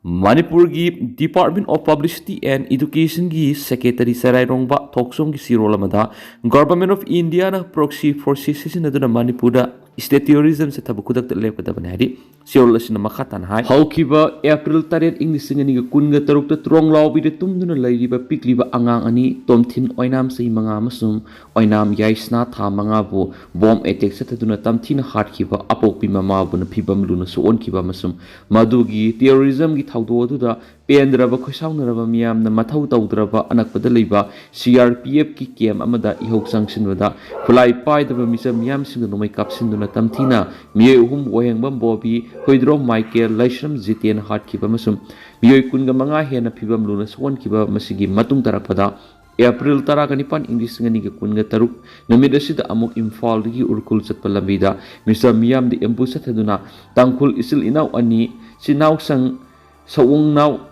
ꯃꯅꯤꯄꯨꯔꯒꯤ Department of Publicity and Educationꯒꯤ Secretary ꯆꯔꯥꯏꯔꯣꯡꯕ ꯊꯣꯛꯆꯣꯝꯒꯤ ꯆꯦꯔꯣꯜ ꯑꯃꯗ Government of Indiaꯅ proxy forces ꯁꯤꯖꯤꯟꯅꯗꯨꯅ ꯃꯅꯤꯄꯨꯔꯗ state terrorism ꯆꯠꯊꯕ ꯈꯨꯗꯛꯇ ꯂꯦꯞꯀꯗꯕꯅꯤ ꯍꯥꯏꯔꯤ꯫ ꯆꯦꯔꯣꯜ ꯑꯁꯤꯅ ꯃꯈꯥ ꯇꯥꯅ ꯍꯥꯏ, ꯍꯧꯈꯤꯕ April ꯇꯔꯦꯠ, ꯏꯪ ꯂꯤꯁꯤꯡ ꯑꯅꯤꯒ ꯀꯨꯟꯒ ꯇꯔꯨꯛꯇ ꯇ꯭ꯔꯣꯡ ꯂꯥꯎꯕꯤꯗ ꯇꯨꯝꯗꯨꯅ ꯂꯩꯔꯤꯕ ꯄꯤꯛꯂꯤꯕ ꯑꯉꯥꯡ ꯑꯅꯤ ꯇꯣꯝꯊꯤꯟ ꯑꯣꯏꯅꯥꯝ ꯆꯍꯤ ꯃꯉꯥ ꯑꯃꯁꯨꯡ ꯑꯣꯏꯅꯥꯝ ꯌꯥꯏꯁꯅꯥ ꯊꯥ ꯃꯉꯥꯕꯨ bomb attack ꯆꯠꯊꯗꯨꯅ ꯇꯝꯊꯤꯅ ꯍꯥꯠꯈꯤꯕ ꯑꯄꯣꯛꯄꯤ ꯃꯃꯥꯕꯨꯅ ꯐꯤꯕꯝ ꯂꯨꯅ ꯁꯣꯛꯍꯟꯈꯤꯕ ꯑꯃꯁꯨꯡ ꯃꯗꯨꯒꯤ terrorismꯒꯤ ꯊꯧꯗꯣꯛ ꯑꯗꯨꯗ ꯄꯦꯟꯗ꯭ꯔꯕ ꯈꯣꯏꯁꯥꯎꯅꯔꯕ ꯃꯤꯌꯥꯝꯅ ꯃꯊꯧ ꯇꯧꯗ꯭ꯔꯕ ꯑꯅꯛꯄꯗ ꯂꯩꯕ CRPFꯀꯤ camp ꯑꯃꯗ ꯏꯍꯧ ꯆꯪꯁꯤꯟꯕꯗ ꯈꯨꯠꯂꯥꯏ ꯄꯥꯏꯗꯕ ꯃꯤꯆꯝ ꯃꯤꯌꯥꯝꯁꯤꯡꯗ ꯅꯣꯡꯃꯩ ꯀꯥꯞꯁꯤꯟꯗꯨꯅ ꯇꯝꯊꯤꯅ ꯃꯤꯑꯣꯏ ꯑꯍꯨꯝ, ꯋꯥꯍꯦꯡꯕꯝ ꯕꯣꯕꯤ, ꯍꯨꯏꯗ꯭ꯔꯣꯝ ꯃꯥꯏꯀꯦꯜ, ꯂꯩꯁ꯭ꯔꯝ ꯖꯤꯇꯦꯟ ꯍꯥꯠꯈꯤꯕ ꯑꯃꯁꯨꯡ ꯃꯤꯑꯣꯏ ꯀꯨꯟꯒ ꯃꯉꯥ ꯍꯦꯟꯅ ꯐꯤꯕꯝ ꯂꯨꯅ ꯁꯣꯛꯍꯟꯈꯤꯕ꯫ ꯃꯁꯤꯒꯤ ꯃꯇꯨꯡ ꯇꯥꯔꯛꯄꯗ April ꯇꯔꯥꯒ ꯅꯤꯄꯥꯟ, ꯏꯪ ꯂꯤꯁꯤꯡ ꯑꯅꯤꯒ ꯀꯨꯟꯒ ꯇꯔꯨꯛ ꯅꯨꯃꯤꯠ ꯑꯁꯤꯗ ꯑꯃꯨꯛ ꯏꯝꯐꯥꯜꯗꯒꯤ ꯎꯔꯈꯨꯜ ꯆꯠꯄ ꯂꯝꯕꯤꯗ ꯃꯤꯆꯝ ꯃꯤꯌꯥꯝꯗ ambush ꯆꯠꯊꯗꯨꯅ ꯇꯥꯡꯈꯨꯜ ꯏꯆꯤꯜ ꯏꯅꯥꯎ ꯑꯅꯤ, ꯆꯤꯅꯥꯎꯁꯪ ꯁꯑꯣꯡꯅꯥꯎ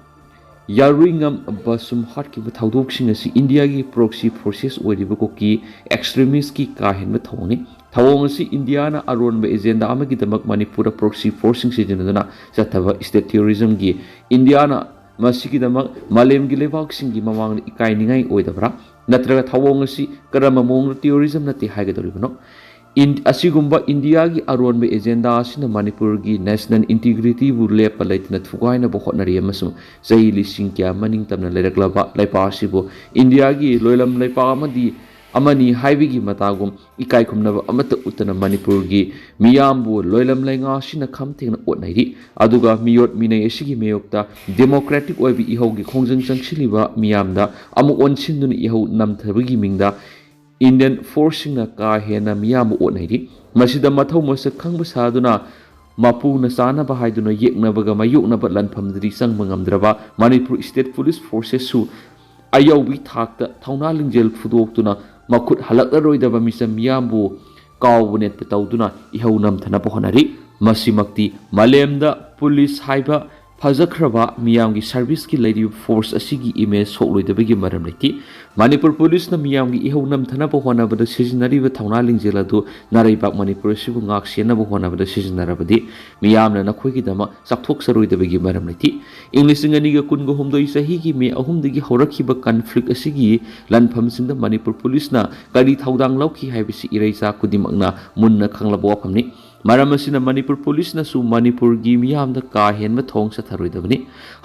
ꯌꯥꯔꯨꯏꯉꯝ ꯕꯁꯨꯝ ꯍꯥꯠꯈꯤꯕ ꯊꯧꯗꯣꯛꯁꯤꯡ ꯑꯁꯤ ꯏꯟꯗꯤꯌꯥꯒꯤ proxy forces ꯑꯣꯏꯔꯤꯕ ꯀꯨꯀꯤ extremistꯀꯤ ꯀꯥ ꯍꯦꯟꯕ ꯊꯧꯑꯣꯡꯅꯤ꯫ ꯊꯧꯑꯣꯡ ꯑꯁꯤ ꯏꯟꯗꯤꯌꯥꯅ ꯑꯔꯣꯟꯕ agenda ꯑꯃꯒꯤꯗꯃꯛ ꯃꯅꯤꯄꯨꯔꯗ proxy forceꯁꯤꯡ ꯁꯤꯖꯤꯟꯅꯗꯨꯅ ꯆꯠꯊꯕ state terrorismꯒꯤ ꯏꯟꯗꯤꯌꯥꯅ ꯃꯁꯤꯒꯤꯗꯃꯛ ꯃꯥꯂꯦꯝꯒꯤ ꯂꯩꯕꯥꯛꯁꯤꯡꯒꯤ ꯃꯃꯥꯡꯗ ꯏꯀꯥꯏꯅꯤꯡꯉꯥꯏ ꯑꯣꯏꯗꯕ꯭ꯔꯥ? ꯅꯠꯇ꯭ꯔꯒ ꯊꯧꯑꯣꯡ ꯑꯁꯤ ꯀꯔꯝꯕ ꯃꯑꯣꯡꯗ terrorism ꯅꯠꯇꯦ ꯍꯥꯏꯒꯗꯧꯔꯤꯕꯅꯣ? ꯏꯟ-, ꯑꯁꯤꯒꯨꯝꯕ ꯏꯟꯗꯤꯌꯥꯒꯤ ꯑꯔꯣꯟꯕ agenda ꯑꯁꯤꯅ ꯃꯅꯤꯄꯨꯔꯒꯤ national integrityꯕꯨ ꯂꯦꯞꯄ ꯂꯩꯇꯅ ꯊꯨꯒꯥꯏꯅꯕ ꯍꯣꯠꯅꯔꯤ ꯑꯃꯁꯨꯡ ꯆꯍꯤ ꯂꯤꯁꯤꯡ ꯀꯌꯥ ꯃꯅꯤꯡ ꯇꯝꯅ ꯂꯩꯔꯛꯂꯕ ꯂꯩꯄꯥꯛ ꯑꯁꯤꯕꯨ ꯏꯟꯗꯤꯌꯥꯒꯤ ꯂꯣꯏꯂꯝ ꯂꯩꯄꯥꯛ ꯑꯃꯗꯤ ꯑꯃꯅꯤ ꯍꯥꯏꯕꯒꯤ ꯃꯇꯥꯒꯨꯝ ꯏꯀꯥꯏ ꯈꯨꯝꯅꯕ ꯑꯃꯠꯇ ꯎꯠꯇꯅ ꯃꯅꯤꯄꯨꯔꯒꯤ ꯃꯤꯌꯥꯝꯕꯨ ꯂꯣꯏꯂꯝ ꯂꯩꯉꯥꯛ ꯑꯁꯤꯅ ꯈꯝ ꯊꯦꯡꯅ ꯑꯣꯠꯅꯩꯔꯤ꯫ ꯑꯗꯨꯒ ꯃꯤꯑꯣꯠ ꯃꯤꯅꯩ ꯑꯁꯤꯒꯤ ꯃꯥꯌꯣꯛꯇ democratic ꯑꯣꯏꯕ ꯏꯍꯧꯒꯤ ꯈꯣꯡꯖꯪ ꯆꯪꯁꯤꯜꯂꯤꯕ ꯃꯤꯌꯥꯝꯗ ꯑꯃꯨꯛ ꯑꯣꯟꯁꯤꯟꯗꯨꯅ ꯏꯍꯧ ꯅꯝꯊꯕꯒꯤ ꯃꯤꯡꯗ Indian forceꯁꯤꯡꯅ ꯀꯥ ꯍꯦꯟꯅ ꯃꯤꯌꯥꯝꯕꯨ ꯑꯣꯠꯅꯩꯔꯤ꯫ ꯃꯁꯤꯗ ꯃꯊꯧ ꯃꯁꯛ ꯈꯪꯕ ꯁꯥꯗꯨꯅ ꯃꯄꯨꯅ ꯆꯥꯅꯕ ꯍꯥꯏꯗꯨꯅ ꯌꯦꯛꯅꯕꯒ ꯃꯥꯌꯣꯛꯅꯕ ꯂꯥꯟꯐꯝꯗꯗꯤ ꯆꯪꯕ ꯉꯝꯗ꯭ꯔꯕ ꯃꯅꯤꯄꯨꯔ state police forcesꯁꯨ ꯑꯌꯧꯕꯤ ꯊꯥꯛꯇ ꯊꯧꯅꯥ ꯂꯤꯡꯖꯦꯜ ꯐꯨꯗꯣꯛꯇꯨꯅ ꯃꯈꯨꯠ ꯍꯜꯂꯛꯂꯔꯣꯏꯗꯕ ꯃꯤꯆꯝ ꯃꯤꯌꯥꯝꯕꯨ ꯀꯥꯎꯕ ꯅꯦꯠꯄ ꯇꯧꯗꯨꯅ ꯏꯍꯧ ꯅꯝꯊꯅꯕ ꯍꯣꯠꯅꯔꯤ꯫ ꯃꯁꯤꯃꯛꯇꯤ ꯃꯥꯂꯦꯝꯗ police ꯍꯥꯏꯕ ꯐꯖꯈ꯭ꯔꯕ ꯃꯤꯌꯥꯝꯒꯤ ꯁꯥꯔꯚꯤꯁꯀꯤ ꯂꯩꯔꯤꯕ ꯐꯣꯔꯁ ꯑꯁꯤꯒꯤ ꯏꯃꯦꯖ ꯁꯣꯛꯂꯣꯏꯗꯕꯒꯤ ꯃꯔꯝ ꯂꯩꯇꯦ꯫ ꯃꯅꯤꯄꯨꯔ ꯄꯨꯂꯤꯁꯅ ꯃꯤꯌꯥꯝꯒꯤ ꯏꯍꯧ ꯅꯝꯊꯅꯕ ꯍꯣꯠꯅꯕꯗ ꯁꯤꯖꯤꯟꯅꯔꯤꯕ ꯊꯧꯅꯥ ꯂꯤꯡꯖꯦꯜ ꯑꯗꯨ ꯅꯥꯔꯩꯕꯥꯛ ꯃꯅꯤꯄꯨꯔ ꯑꯁꯤꯕꯨ ꯉꯥꯛ ꯁꯦꯟꯅꯕ ꯍꯣꯠꯅꯕꯗ ꯁꯤꯖꯤꯟꯅꯔꯕꯗꯤ ꯃꯤꯌꯥꯝꯅ ꯅꯈꯣꯏꯒꯤꯗꯃꯛ ꯆꯥꯎꯊꯣꯛꯆꯔꯣꯏꯗꯕꯒꯤ ꯃꯔꯝ ꯂꯩꯇꯦ꯫ ꯏꯪ ꯂꯤꯁꯤꯡ ꯑꯅꯤꯒ ꯀꯨꯟꯒ ꯍꯨꯝꯗꯣꯏ ꯆꯍꯤꯒꯤ ꯃꯦ ꯑꯍꯨꯝꯗꯒꯤ ꯍꯧꯔꯛꯈꯤꯕ ꯀꯟꯐ꯭ꯂꯤꯛ ꯑꯁꯤꯒꯤ ꯂꯥꯟꯐꯝꯁꯤꯡꯗ ꯃꯅꯤꯄꯨꯔ ꯄꯨꯂꯤꯁꯅ ꯀꯔꯤ ꯊꯧꯗꯥꯡ ꯂꯧꯈꯤ ꯍꯥꯏꯕꯁꯤ ꯏꯔꯩꯆꯥ ꯈꯨꯗꯤꯡꯃꯛꯅ ꯃꯨꯟꯅ ꯈꯪꯂꯕ ꯋꯥꯐꯝꯅꯤ꯫ ꯃꯔꯝ ꯑꯁꯤꯅ ꯃꯅꯤꯄꯨꯔ ꯄꯨꯂꯤꯁꯅꯁꯨ ꯃꯅꯤꯄꯨꯔꯒꯤ ꯃꯤꯌꯥꯝꯗ ꯀꯥ ꯍꯦꯟꯕ ꯊꯧꯑꯣꯡ ꯆꯠꯊꯔꯣꯏꯗꯕꯅꯤ꯫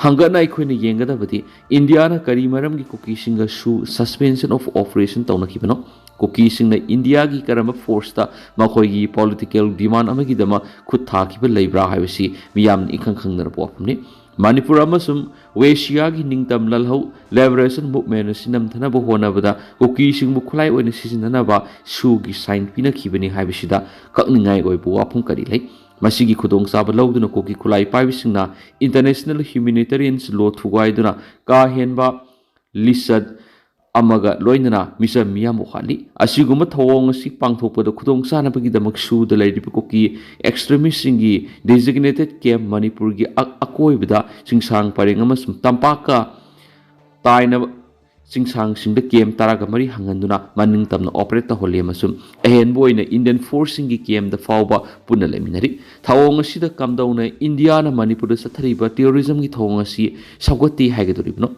ꯍꯪꯒꯠꯅ ꯑꯩꯈꯣꯏꯅ ꯌꯦꯡꯒꯗꯕꯗꯤ ꯏꯟꯗꯤꯌꯥꯅ ꯀꯔꯤ ꯃꯔꯝꯒꯤ ꯀꯨꯀꯤꯁꯤꯡꯒ ꯁꯨ suspension of operation ꯇꯧꯅꯈꯤꯕꯅꯣ? ꯀꯨꯀꯤꯁꯤꯡꯅ ꯏꯟꯗꯤꯌꯥꯒꯤ ꯀꯔꯝꯕ ꯐꯣꯔꯁꯇ ꯃꯈꯣꯏꯒꯤ ꯄꯣꯂꯤꯇꯤꯀꯦꯜ ꯗꯤꯃꯥꯟ ꯑꯃꯒꯤꯗꯃꯛ ꯈꯨꯠ ꯊꯥꯈꯤꯕ ꯂꯩꯕ꯭ꯔꯥ ꯍꯥꯏꯕꯁꯤ ꯃꯤꯌꯥꯝꯅ ꯏꯈꯪ ꯈꯪꯅꯔꯕ ꯋꯥꯐꯝꯅꯤ꯫ ꯃꯅꯤꯄꯨꯔ ꯑꯃꯁꯨꯡ ꯋꯦꯁꯤꯌꯥꯒꯤ ꯅꯤꯡꯇꯝ ꯂꯥꯜꯍꯧ ꯂꯤꯕꯔꯦꯁꯟ ꯃꯨꯚꯃꯦꯟ ꯑꯁꯤ ꯅꯝꯊꯅꯕ ꯍꯣꯠꯅꯕꯗ ꯀꯨꯀꯤꯁꯤꯡꯕꯨ ꯈꯨꯠꯂꯥꯏ ꯑꯣꯏꯅ ꯁꯤꯖꯤꯟꯅꯅꯕ ꯁꯨꯒꯤ ꯁꯥꯏꯟ ꯄꯤꯅꯈꯤꯕꯅꯤ ꯍꯥꯏꯕꯁꯤꯗ ꯀꯛꯅꯤꯡꯉꯥꯏ ꯑꯣꯏꯕ ꯋꯥꯐꯝ ꯀꯔꯤ ꯂꯩ? ꯃꯁꯤꯒꯤ ꯈꯨꯗꯣꯡꯆꯥꯕ ꯂꯧꯗꯨꯅ ꯀꯨꯀꯤ ꯈꯨꯠꯂꯥꯏ ꯄꯥꯏꯕꯁꯤꯡꯅ ꯏꯟꯇꯔꯅꯦꯁꯅꯦꯜ ꯍ꯭ꯌꯨꯃꯦꯅꯤꯇꯦꯔꯤꯌꯟ ꯂꯣ ꯊꯨꯒꯥꯏꯗꯨꯅ ꯀꯥ ꯍꯦꯟꯕ ꯂꯤꯆꯠ ꯑꯃꯒ ꯂꯣꯏꯅꯅ ꯃꯤꯆꯝ ꯃꯤꯌꯥꯝ ꯋꯥꯈꯠꯂꯤ꯫ ꯑꯁꯤꯒꯨꯝꯕ ꯊꯧꯑꯣꯡ ꯑꯁꯤ ꯄꯥꯡꯊꯣꯛꯄꯗ ꯈꯨꯗꯣꯡꯆꯥꯅꯕꯒꯤꯗꯃꯛ ꯁꯨꯗ ꯂꯩꯔꯤꯕ ꯀꯨꯀꯤ ꯑꯦꯛꯁꯇ꯭ꯔꯤꯃꯤꯁꯁꯤꯡꯒꯤ ꯗꯤꯖꯤꯒꯅꯦꯇꯦꯗ ꯀꯦꯝꯞ ꯃꯅꯤꯄꯨꯔꯒꯤ ꯑꯛ-, ꯑꯀꯣꯏꯕꯗ ꯆꯤꯡꯁꯥꯡ ꯄꯔꯦꯡ ꯑꯃꯁꯨꯡ ꯇꯝꯄꯥꯛꯀ ꯇꯥꯏꯅꯕ ꯆꯤꯡꯁꯥꯡꯁꯤꯡꯗ ꯀꯦꯝꯞ ꯇꯔꯥꯒ ꯃꯔꯤ ꯍꯥꯡꯍꯟꯗꯨꯅ ꯃꯅꯤꯡ ꯇꯝꯅ ꯑꯣꯄꯔꯦꯠ ꯇꯧꯍꯜꯂꯤ ꯑꯃꯁꯨꯡ ꯑꯍꯦꯟꯕ ꯑꯣꯏꯅ ꯏꯟꯗꯤꯌꯟ ꯐꯣꯔꯁꯁꯤꯡꯒꯤ ꯀꯦꯝꯞꯇ ꯐꯥꯎꯕ ꯄꯨꯟꯅ ꯂꯩꯃꯤꯟꯅꯔꯤ꯫ ꯊꯧꯑꯣꯡ ꯑꯁꯤꯗ ꯀꯝꯗꯧꯅ ꯏꯟꯗꯤꯌꯥꯅ ꯃꯅꯤꯄꯨꯔꯗ ꯆꯠꯊꯔꯤꯕ ꯇꯦꯔꯣꯔꯤꯖꯝꯒꯤ ꯊꯧꯑꯣꯡ ꯑꯁꯤ ꯁꯧꯒꯠꯇꯦ ꯍꯥꯏꯒꯗꯧꯔꯤꯕꯅꯣ?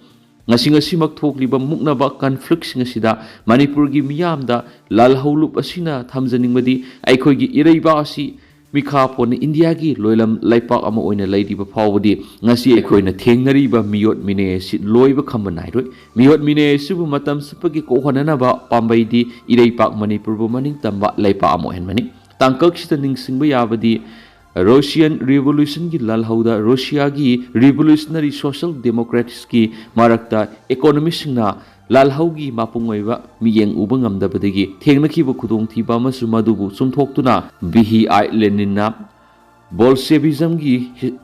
ꯉꯁꯤ ꯉꯁꯤꯃꯛ ꯊꯣꯛꯂꯤꯕ ꯃꯨꯛꯅꯕ ꯀꯟꯐ꯭ꯂꯤꯛꯁꯤꯡ ꯑꯁꯤꯗ ꯃꯅꯤꯄꯨꯔꯒꯤ ꯃꯤꯌꯥꯝꯗ ꯂꯥꯜꯍꯧꯂꯨꯞ ꯑꯁꯤꯅ ꯊꯝꯖꯅꯤꯡꯕꯗꯤ ꯑꯩꯈꯣꯏꯒꯤ ꯏꯔꯩꯕꯥꯛ ꯑꯁꯤ ꯃꯤꯈꯥ ꯄꯣꯟꯅ ꯏꯟꯗꯤꯌꯥꯒꯤ ꯂꯣꯏꯂꯝ ꯂꯩꯄꯥꯛ ꯑꯃ ꯑꯣꯏꯅ ꯂꯩꯔꯤꯕ ꯐꯥꯎꯕꯗꯤ ꯉꯁꯤ ꯑꯩꯈꯣꯏꯅ ꯊꯦꯡꯅꯔꯤꯕ ꯃꯤꯑꯣꯠ ꯃꯤꯅꯩ ꯑꯁꯤ ꯂꯣꯏꯕ ꯈꯝꯕ ꯅꯥꯏꯔꯣꯏ꯫ ꯃꯤꯑꯣꯠ ꯃꯤꯅꯩ ꯑꯁꯤꯕꯨ ꯃꯇꯝ ꯆꯨꯞꯄꯒꯤ ꯀꯣꯛꯍꯟꯅꯅꯕ ꯄꯥꯝꯕꯩꯗꯤ ꯏꯔꯩꯄꯥꯛ ꯃꯅꯤꯄꯨꯔꯕꯨ ꯃꯅꯤꯡ ꯇꯝꯕ ꯂꯩꯄꯥꯛ ꯑꯃ ꯑꯣꯏꯍꯟꯕꯅꯤ꯫ ꯇꯥꯡꯀꯛꯁꯤꯗ ꯅꯤꯡꯁꯤꯡꯕ ꯌꯥꯕꯗꯤ ꯔꯣꯁꯤꯌꯥꯟ ꯔꯤꯚꯣꯂꯨꯁꯟꯒꯤ ꯂꯥꯜꯍꯧꯗ ꯔꯣꯁꯤꯌꯥꯒꯤ ꯔꯤꯚꯣꯂꯨꯁꯅꯔꯤ ꯁꯣꯁꯤꯌꯦꯜ ꯗꯦꯃꯣꯀ꯭ꯔꯦꯠꯁꯀꯤ ꯃꯔꯛꯇ ꯏꯀꯣꯅꯣꯃꯤꯁꯁꯤꯡꯅ ꯂꯥꯜꯍꯧꯒꯤ ꯃꯄꯨꯡ ꯑꯣꯏꯕ ꯃꯤꯠꯌꯦꯡ ꯎꯕ ꯉꯝꯗꯕꯗꯒꯤ ꯊꯦꯡꯅꯈꯤꯕ ꯈꯨꯗꯣꯡꯊꯤꯕ ꯑꯃꯁꯨꯡ ꯃꯗꯨꯕꯨ ꯆꯨꯝꯊꯣꯛꯇꯨꯅ ꯚꯤ ꯍꯤ ꯑꯥꯏ ꯂꯦꯅꯤꯟꯅ ꯕꯣꯜꯁꯦꯕꯤꯖꯝꯒꯤ ꯍꯤ-,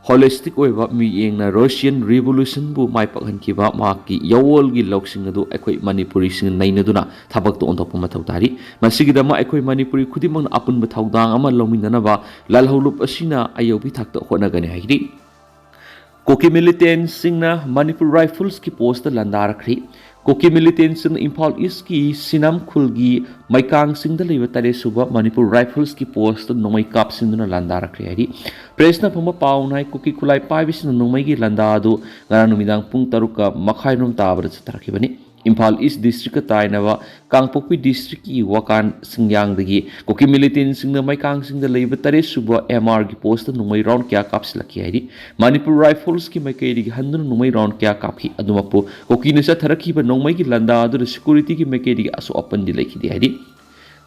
ꯍꯣꯂꯤꯁꯇꯤꯛ ꯑꯣꯏꯕ ꯃꯤꯠꯌꯦꯡꯅ ꯔꯣꯁꯤꯌꯟ ꯔꯤꯚꯣꯂꯨꯁꯟꯕꯨ ꯃꯥꯏ ꯄꯥꯛꯍꯟꯈꯤꯕ ꯃꯍꯥꯛꯀꯤ ꯌꯥꯋꯣꯜꯒꯤ ꯂꯧꯁꯤꯡ ꯑꯗꯨ ꯑꯩꯈꯣꯏ ꯃꯅꯤꯄꯨꯔꯤꯁꯤꯡꯅ ꯅꯩꯅꯗꯨꯅ ꯊꯕꯛꯇ ꯑꯣꯟꯊꯣꯛꯄ ꯃꯊꯧ ꯇꯥꯔꯤ꯫ ꯃꯁꯤꯒꯤꯗꯃꯛ ꯑꯩꯈꯣꯏ ꯃꯅꯤꯄꯨꯔꯤ ꯈꯨꯗꯤꯡꯃꯛꯅ ꯑꯄꯨꯟꯕ ꯊꯧꯗꯥꯡ ꯑꯃ ꯂꯧꯃꯤꯟꯅꯅꯕ ꯂꯥꯜꯍꯧꯂꯨꯞ ꯑꯁꯤꯅ ꯑꯌꯧꯕꯤ ꯊꯥꯛꯇ ꯍꯣꯠꯅꯒꯅꯤ ꯍꯥꯏꯔꯤ꯫ ꯀꯨꯀꯤ ꯃꯤꯂꯤꯇꯦꯟꯁꯤꯡꯅ ꯃꯅꯤꯄꯨꯔ ꯔꯥꯏꯐꯜꯁꯀꯤ ꯄꯣꯁꯇ ꯂꯥꯟꯗꯥꯔꯛꯈ꯭ꯔꯤ꯫ ꯀꯨꯀꯤ ꯃꯤꯂꯤꯇꯦꯟꯁꯤꯡꯅ ꯏꯝꯐꯥꯜ ꯏꯁꯀꯤ ꯁꯤꯅꯝ ꯈꯨꯜꯒꯤ ꯃꯩꯀꯥꯡꯁꯤꯡꯗ ꯂꯩꯕ ꯇꯔꯦꯠ ꯁꯨꯕ ꯃꯅꯤꯄꯨꯔ ꯔꯥꯏꯐꯜꯁꯀꯤ ꯄꯣꯁꯇ ꯅꯣꯡꯃꯩ ꯀꯥꯞꯁꯤꯟꯗꯨꯅ ꯂꯥꯟꯗꯥꯔꯛꯈ꯭ꯔꯦ ꯍꯥꯏꯔꯤ꯫ ꯄ꯭ꯔꯦꯁꯅ ꯐꯪꯕ ꯄꯥꯎꯅ ꯍꯥꯏ, ꯀꯨꯀꯤ ꯈꯨꯠꯂꯥꯏ ꯄꯥꯏꯕꯁꯤꯡꯅ ꯅꯣꯡꯃꯩꯒꯤ ꯂꯥꯟꯗꯥ ꯑꯗꯨ ꯉꯔꯥꯡ ꯅꯨꯃꯤꯗꯥꯡ ꯄꯨꯡ ꯇꯔꯨꯛꯀ ꯃꯈꯥꯏꯔꯣꯝ ꯇꯥꯕꯗ ꯆꯠꯊꯔꯛꯈꯤꯕꯅꯤ꯫ ꯏꯝꯐꯥꯜ ꯏꯁ ꯗꯤꯁꯇ꯭ꯔꯤꯛꯀ ꯇꯥꯏꯅꯕ ꯀꯥꯡꯄꯣꯛꯄꯤ ꯗꯤꯁꯇ꯭ꯔꯤꯛꯀꯤ ꯋꯥꯀꯥꯟ ꯁꯤꯡꯌꯥꯡꯗꯒꯤ ꯀꯨꯀꯤ ꯃꯤꯂꯤꯇꯦꯟꯁꯤꯡꯅ ꯃꯩꯀꯥꯡꯁꯤꯡꯗ ꯂꯩꯕ ꯇꯔꯦꯠ ꯁꯨꯕ ꯑꯦꯝ ꯑꯥꯔꯒꯤ ꯄꯣꯁꯇ ꯅꯣꯡꯃꯩ ꯔꯥꯎꯟ ꯀꯌꯥ ꯀꯥꯞꯁꯤꯜꯂꯛꯈꯤ ꯍꯥꯏꯔꯤ꯫ ꯃꯅꯤꯄꯨꯔ ꯔꯥꯏꯐꯜꯁꯀꯤ ꯃꯥꯏꯀꯩꯗꯒꯤ ꯍꯟꯗꯨꯅ ꯅꯣꯡꯃꯩ ꯔꯥꯎꯟ ꯀꯌꯥ ꯀꯥꯞꯈꯤ꯫ ꯑꯗꯨꯃꯛꯄꯨ ꯀꯨꯀꯤꯅ ꯆꯠꯊꯔꯛꯈꯤꯕ ꯅꯣꯡꯃꯩꯒꯤ ꯂꯥꯟꯗꯥ ꯑꯗꯨꯗ ꯁꯦꯀ꯭ꯌꯨꯔꯤꯇꯤꯒꯤ ꯃꯥꯏꯀꯩꯗꯒꯤ ꯑꯁꯣꯛ ꯑꯄꯟꯗꯤ ꯂꯩꯈꯤꯗꯦ ꯍꯥꯏꯔꯤ꯫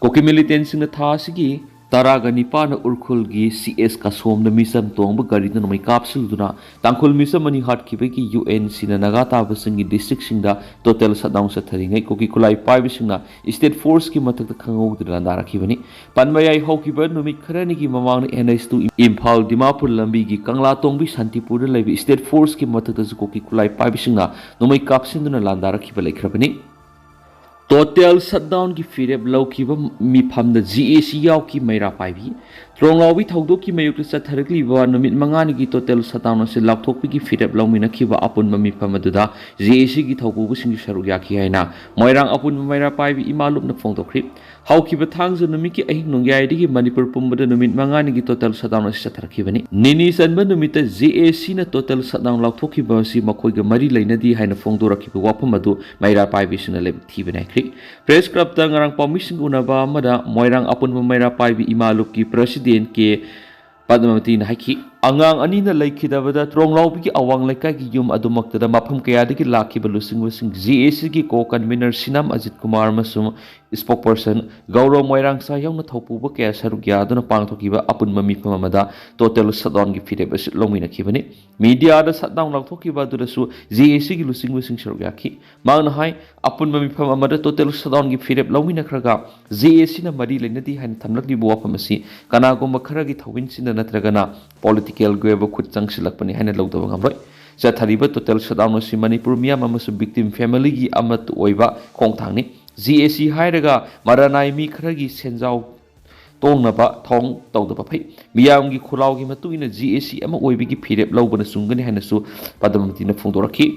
ꯀꯨꯀꯤ ꯃꯤꯂꯤꯇꯦꯟꯁꯤꯡꯅ ꯊꯥ ꯑꯁꯤꯒꯤ ꯇꯔꯥꯒ ꯅꯤꯄꯥꯟꯗ ꯎꯔꯈꯨꯜꯒꯤ ꯁꯤ ꯑꯦꯁ ꯀꯁꯣꯝꯗ ꯃꯤꯆꯝ ꯇꯣꯡꯕ ꯒꯥꯔꯤꯗ ꯅꯣꯡꯃꯩ ꯀꯥꯞꯁꯤꯜꯂꯗꯨꯅ ꯇꯥꯡꯈꯨꯜ ꯃꯤꯆꯝ ꯑꯅꯤ ꯍꯥꯠꯈꯤꯕꯒꯤ ꯌꯨ ꯑꯦꯟ ꯁꯤꯅ ꯅꯥꯒꯥ ꯇꯥꯕꯁꯤꯡꯒꯤ ꯗꯤꯁꯇ꯭ꯔꯤꯛꯁꯤꯡꯗ ꯇꯣꯇꯦꯜ ꯁꯠꯗꯥꯎꯟ ꯆꯠꯊꯔꯤꯉꯩ ꯀꯨꯀꯤ ꯈꯨꯠꯂꯥꯏ ꯄꯥꯏꯕꯁꯤꯡꯅ ꯁ꯭ꯇꯦꯠ ꯐꯣꯔꯁꯀꯤ ꯃꯊꯛꯇ ꯈꯪꯍꯧꯗꯅ ꯂꯥꯟꯗꯥꯔꯛꯈꯤꯕꯅꯤ꯫ ꯄꯟꯕ ꯌꯥꯏ, ꯍꯧꯈꯤꯕ ꯅꯨꯃꯤꯠ ꯈꯔꯅꯤꯒꯤ ꯃꯃꯥꯡꯗ N H two Imphal Dimapur ꯂꯝꯕꯤꯒꯤ ꯀꯪꯂꯥꯇꯣꯡꯕꯤ ꯁꯥꯟꯇꯤꯄꯨꯔꯗ ꯂꯩꯕ ꯁ꯭ꯇꯦꯠ ꯐꯣꯔꯁꯀꯤ ꯃꯊꯛꯇꯁꯨ ꯀꯨꯀꯤ ꯈꯨꯠꯂꯥꯏ ꯄꯥꯏꯕꯁꯤꯡꯅ ꯅꯣꯡꯃꯩ ꯀꯥꯞꯁꯤꯟꯗꯨꯅ ꯂꯥꯟꯗꯥꯔꯛꯈꯤꯕ ꯂꯩꯈ꯭ꯔꯕꯅꯤ꯫ ꯇꯣꯇꯦꯜ ꯁꯠꯗꯥꯎꯟꯒꯤ ꯐꯤꯔꯦꯞ ꯂꯧꯈꯤꯕ ꯃꯤꯐꯝꯗ ꯖꯤ ꯑꯦ ꯁꯤ ꯌꯥꯎꯈꯤ꯫ ꯃꯩꯔꯥ ꯄꯥꯏꯕꯤ ꯇ꯭ꯔꯣꯡꯂꯥꯎꯕꯤ ꯊꯧꯗꯣꯛꯀꯤ ꯃꯥꯌꯣꯛꯇ ꯆꯠꯊꯔꯛꯂꯤꯕ ꯅꯨꯃꯤꯠ ꯃꯉꯥꯅꯤꯒꯤ ꯇꯣꯇꯦꯜ ꯁꯠꯗꯥꯎꯟ ꯑꯁꯤ ꯂꯥꯎꯊꯣꯛꯄꯒꯤ ꯐꯤꯔꯦꯞ ꯂꯧꯃꯤꯟꯅꯈꯤꯕ ꯑꯄꯨꯟꯕ ꯃꯤꯐꯝ ꯑꯗꯨꯗ ꯖꯤ ꯑꯦ ꯁꯤꯒꯤ ꯊꯧꯄꯨꯕꯁꯤꯡꯁꯨ ꯁꯔꯨꯛ ꯌꯥꯈꯤ ꯍꯥꯏꯅ ꯃꯣꯏꯔꯥꯡ ꯑꯄꯨꯟꯕ ꯃꯩꯔꯥ ꯄꯥꯏꯕꯤ ꯏꯃꯥ ꯂꯨꯞꯅ ꯐꯣꯡꯗꯣꯛꯈ꯭ꯔꯤ꯫ ꯍꯧꯈꯤꯕ ꯊꯥꯡꯖ ꯅꯨꯃꯤꯠꯀꯤ ꯑꯍꯤꯡ ꯅꯣꯡꯌꯥꯏꯗꯒꯤ ꯃꯅꯤꯄꯨꯔ ꯄꯨꯝꯕꯗ ꯅꯨꯃꯤꯠ ꯃꯉꯥꯅꯤꯒꯤ ꯇꯣꯇꯦꯜ ꯁꯠꯗꯥꯎꯟ ꯑꯁꯤ ꯆꯠꯊꯔꯛꯈꯤꯕꯅꯤ꯫ ꯅꯤꯅꯤ ꯆꯟꯕ ꯅꯨꯃꯤꯠꯇ ꯖꯦ ꯑꯦ ꯁꯤꯅ ꯇꯣꯇꯦꯜ ꯁꯠꯗꯥꯎꯟ ꯂꯥꯎꯊꯣꯛꯈꯤꯕ ꯑꯁꯤ ꯃꯈꯣꯏꯒ ꯃꯔꯤ ꯂꯩꯅꯗꯦ ꯍꯥꯏꯅ ꯐꯣꯡꯗꯣꯔꯛꯈꯤꯕ ꯋꯥꯐꯝ ꯑꯗꯨ ꯃꯩꯔꯥ ꯄꯥꯏꯕꯤꯁꯤꯡꯅ ꯂꯥꯏꯕꯛ ꯊꯤꯕꯅꯤ ꯍꯥꯏꯈ꯭ꯔꯤ꯫ ꯄ꯭ꯔꯦꯁ ꯀ꯭ꯂꯕꯇ ꯉꯔꯥꯡ ꯄꯥꯎꯃꯤꯁꯤꯡꯒ ꯎꯅꯕ ꯑꯃꯗ ꯃꯣꯏꯔꯥꯡ ꯑꯄꯨꯟꯕ ꯃꯩꯔꯥ ꯄꯥꯏꯕꯤ ꯏꯃꯥ ꯂꯨꯞꯀꯤ ꯄ꯭ꯔꯁꯤꯗꯦꯟ ꯀꯦ ꯄꯗꯃꯥꯕꯇꯤꯅ ꯍꯥꯏꯈꯤ, ꯑꯉꯥꯡ ꯑꯅꯤꯅ ꯂꯩꯈꯤꯗꯕꯗ ꯇ꯭ꯔꯣꯡꯂꯥꯎꯕꯤꯒꯤ ꯑꯋꯥꯡ ꯂꯩꯀꯥꯏꯒꯤ ꯌꯨꯝ ꯑꯗꯨꯃꯛꯇꯗ ꯃꯐꯝ ꯀꯌꯥꯗꯒꯤ ꯂꯥꯛꯈꯤꯕ ꯂꯨꯆꯤꯡꯕꯁꯤꯡ, ꯖꯦ ꯑꯦ ꯁꯤꯒꯤ ꯀꯣ ꯀꯟꯚꯤꯅꯔ ꯁꯤꯅꯥꯝ ꯑꯖꯤꯠ ꯀꯨꯃꯥꯔ ꯑꯃꯁꯨꯡ ꯁ꯭ꯄꯣꯛꯄꯔꯁꯟ ꯒꯧꯔꯕ ꯃꯣꯏꯔꯥꯡꯁꯥ ꯌꯥꯎꯅ ꯊꯧꯄꯨꯕ ꯀꯌꯥ ꯁꯔꯨꯛ ꯌꯥꯗꯨꯅ ꯄꯥꯡꯊꯣꯛꯈꯤꯕ ꯑꯄꯨꯟꯕ ꯃꯤꯐꯝ ꯑꯃꯗ ꯇꯣꯇꯦꯜ ꯁꯠꯗꯥꯎꯟꯒꯤ ꯐꯤꯔꯦꯞ ꯑꯁꯤ ꯂꯧꯃꯤꯟꯅꯈꯤꯕꯅꯤ꯫ ꯃꯤꯗꯤꯌꯥꯗ ꯁꯠꯗꯥꯎꯟ ꯂꯥꯎꯊꯣꯛꯈꯤꯕ ꯑꯗꯨꯗꯁꯨ ꯖꯦ ꯑꯦ ꯁꯤꯒꯤ ꯂꯨꯆꯤꯡꯕꯁꯤꯡ ꯁꯔꯨꯛ ꯌꯥꯈꯤ꯫ ꯃꯍꯥꯛꯅ ꯍꯥꯏ, ꯑꯄꯨꯟꯕ ꯃꯤꯐꯝ ꯑꯃꯗ ꯇꯣꯇꯦꯜ ꯁꯠꯗꯥꯎꯟꯒꯤ ꯐꯤꯔꯦꯞ ꯂꯧꯃꯤꯟꯅꯈ꯭ꯔꯒ ꯖꯦ ꯑꯦ ꯁꯤꯅ ꯃꯔꯤ ꯂꯩꯅꯗꯦ ꯍꯥꯏꯅ ꯊꯝꯂꯛꯂꯤꯕ ꯋꯥꯐꯝ ꯑꯁꯤ ꯀꯅꯥꯒꯨꯝꯕ ꯈꯔꯒꯤ ꯊꯧꯃꯤꯟꯁꯤꯟꯗ ꯅꯠꯇ꯭ꯔꯒꯅ ꯄꯣꯂꯤꯇꯤꯀꯦꯜꯒꯤ ꯑꯣꯏꯕ ꯈꯨꯠ ꯆꯪꯁꯤꯜꯂꯛꯄꯅꯤ ꯍꯥꯏꯅ ꯂꯧꯗꯕ ꯉꯝꯂꯣꯏ꯫ ꯆꯠꯊꯔꯤꯕ ꯇꯣꯇꯦꯜ ꯁꯠꯗꯥꯎꯟ ꯑꯁꯤ ꯃꯅꯤꯄꯨꯔ ꯃꯤꯌꯥꯝ ꯑꯃꯁꯨꯡ ꯚꯤꯛꯇꯤꯝ ꯐꯦꯃꯤꯂꯤꯒꯤ ꯑꯃꯠꯇ ꯑꯣꯏꯕ ꯈꯣꯡꯊꯥꯡꯅꯤ꯫ ꯖꯦ ꯑꯦ ꯁꯤ ꯍꯥꯏꯔꯒ ꯃꯔꯥꯅꯥꯏ ꯃꯤ ꯈꯔꯒꯤ ꯁꯦꯟꯖꯥꯎ ꯇꯣꯡꯅꯕ ꯊꯧꯑꯣꯡ ꯇꯧꯗꯕ ꯐꯩ꯫ ꯃꯤꯌꯥꯝꯒꯤ ꯈꯨꯜꯂꯥꯎꯒꯤ ꯃꯇꯨꯡ ꯏꯟꯅ ꯖꯤ ꯑꯦ ꯁꯤ ꯑꯃ ꯑꯣꯏꯕꯒꯤ ꯐꯤꯔꯦꯞ ꯂꯧꯕꯅ ꯆꯨꯝꯒꯅꯤ ꯍꯥꯏꯅꯁꯨ ꯄꯗꯃꯥꯕꯇꯤꯅ ꯐꯣꯡꯗꯣꯔꯛꯈꯤ꯫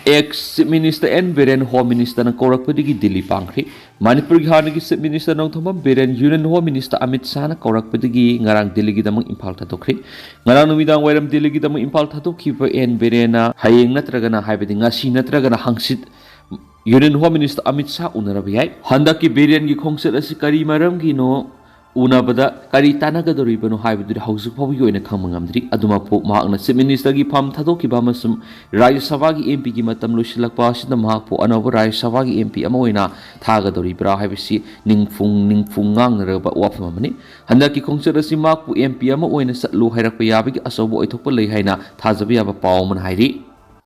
Ex Chief Minister N Biren Home Minister ꯅ ꯀꯧꯔꯛꯄꯗꯒꯤ ꯗꯤꯜꯂꯤ ꯄꯥꯡꯈ꯭ꯔꯤ꯫ ꯃꯅꯤꯄꯨꯔꯒꯤ ꯍꯥꯟꯅꯒꯤ Chief Minister Nongthombam Biren Union Home Minister Amit ꯁꯥꯍꯅ ꯀꯧꯔꯛꯄꯗꯒꯤ ꯉꯔꯥꯡ ꯗꯤꯜꯂꯤꯒꯤꯗꯃꯛ ꯏꯝꯐꯥꯜ ꯊꯥꯗꯣꯛꯈ꯭ꯔꯤ꯫ ꯉꯔꯥꯡ ꯅꯨꯃꯤꯗꯥꯡ ꯋꯥꯏꯔꯝ ꯗꯤꯜꯂꯤꯒꯤꯗꯃꯛ ꯏꯝꯐꯥꯜ ꯊꯥꯗꯣꯛꯈꯤꯕ ꯑꯦꯟ ꯕꯤꯔꯦꯟꯅ ꯍꯌꯦꯡ ꯅꯠꯇ꯭ꯔꯒꯅ, ꯍꯥꯏꯕꯗꯤ ꯉꯁꯤ ꯅꯠꯇ꯭ꯔꯒꯅ ꯍꯪꯆꯤꯠ, Union Home Minister Amit Shah ꯎꯅꯔꯕ ꯌꯥꯏ꯫ ꯍꯟꯗꯛꯀꯤ ꯕꯤꯔꯦꯟꯒꯤ ꯈꯣꯡꯆꯠ ꯑꯁꯤ ꯀꯔꯤ ꯃꯔꯝꯒꯤꯅꯣ, ꯎꯅꯕꯗ ꯀꯔꯤ ꯇꯥꯟꯅꯒꯗꯧꯔꯤꯕꯅꯣ ꯍꯥꯏꯕꯗꯨꯗꯤ ꯍꯧꯖꯤꯛ ꯐꯥꯎꯕꯒꯤ ꯑꯣꯏꯅ ꯈꯪꯕ ꯉꯝꯗ꯭ꯔꯤ꯫ ꯑꯗꯨꯃꯛꯄꯨ, ꯃꯍꯥꯛꯅ Chief Minister ꯒꯤ ꯐꯝ ꯊꯥꯗꯣꯛꯈꯤꯕ ꯑꯃꯁꯨꯡ ꯔꯥꯖ꯭ꯌ ꯁꯚꯥꯒꯤ M P ꯒꯤ ꯃꯇꯝ ꯂꯣꯏꯁꯤꯜꯂꯛꯄ ꯑꯁꯤꯗ ꯃꯍꯥꯛꯄꯨ ꯑꯅꯧꯕ ꯔꯥꯖ꯭ꯌ ꯁꯚꯥꯒꯤ M P ꯑꯃ ꯑꯣꯏꯅ ꯊꯥꯒꯗꯧꯔꯤꯕ꯭ꯔꯥ ꯍꯥꯏꯕꯁꯤ ꯅꯤꯡꯐꯨꯡ ꯅꯤꯡꯐꯨꯡ ꯉꯥꯡꯅꯔꯕ ꯋꯥꯐꯝ ꯑꯃꯅꯤ꯫ ꯍꯟꯗꯛꯀꯤ ꯈꯣꯡꯆꯠ ꯑꯁꯤ ꯃꯍꯥꯛꯄꯨ M P ꯑꯃ ꯑꯣꯏꯅ ꯆꯠꯂꯨ ꯍꯥꯏꯔꯛꯄ ꯌꯥꯕꯒꯤ ꯑꯆꯧꯕ ꯑꯣꯏꯊꯣꯛꯄ ꯂꯩ ꯍꯥꯏꯅ ꯊꯥꯖꯕ ꯌꯥꯕ ꯄꯥꯎ ꯑꯃꯅ ꯍꯥꯏꯔꯤ꯫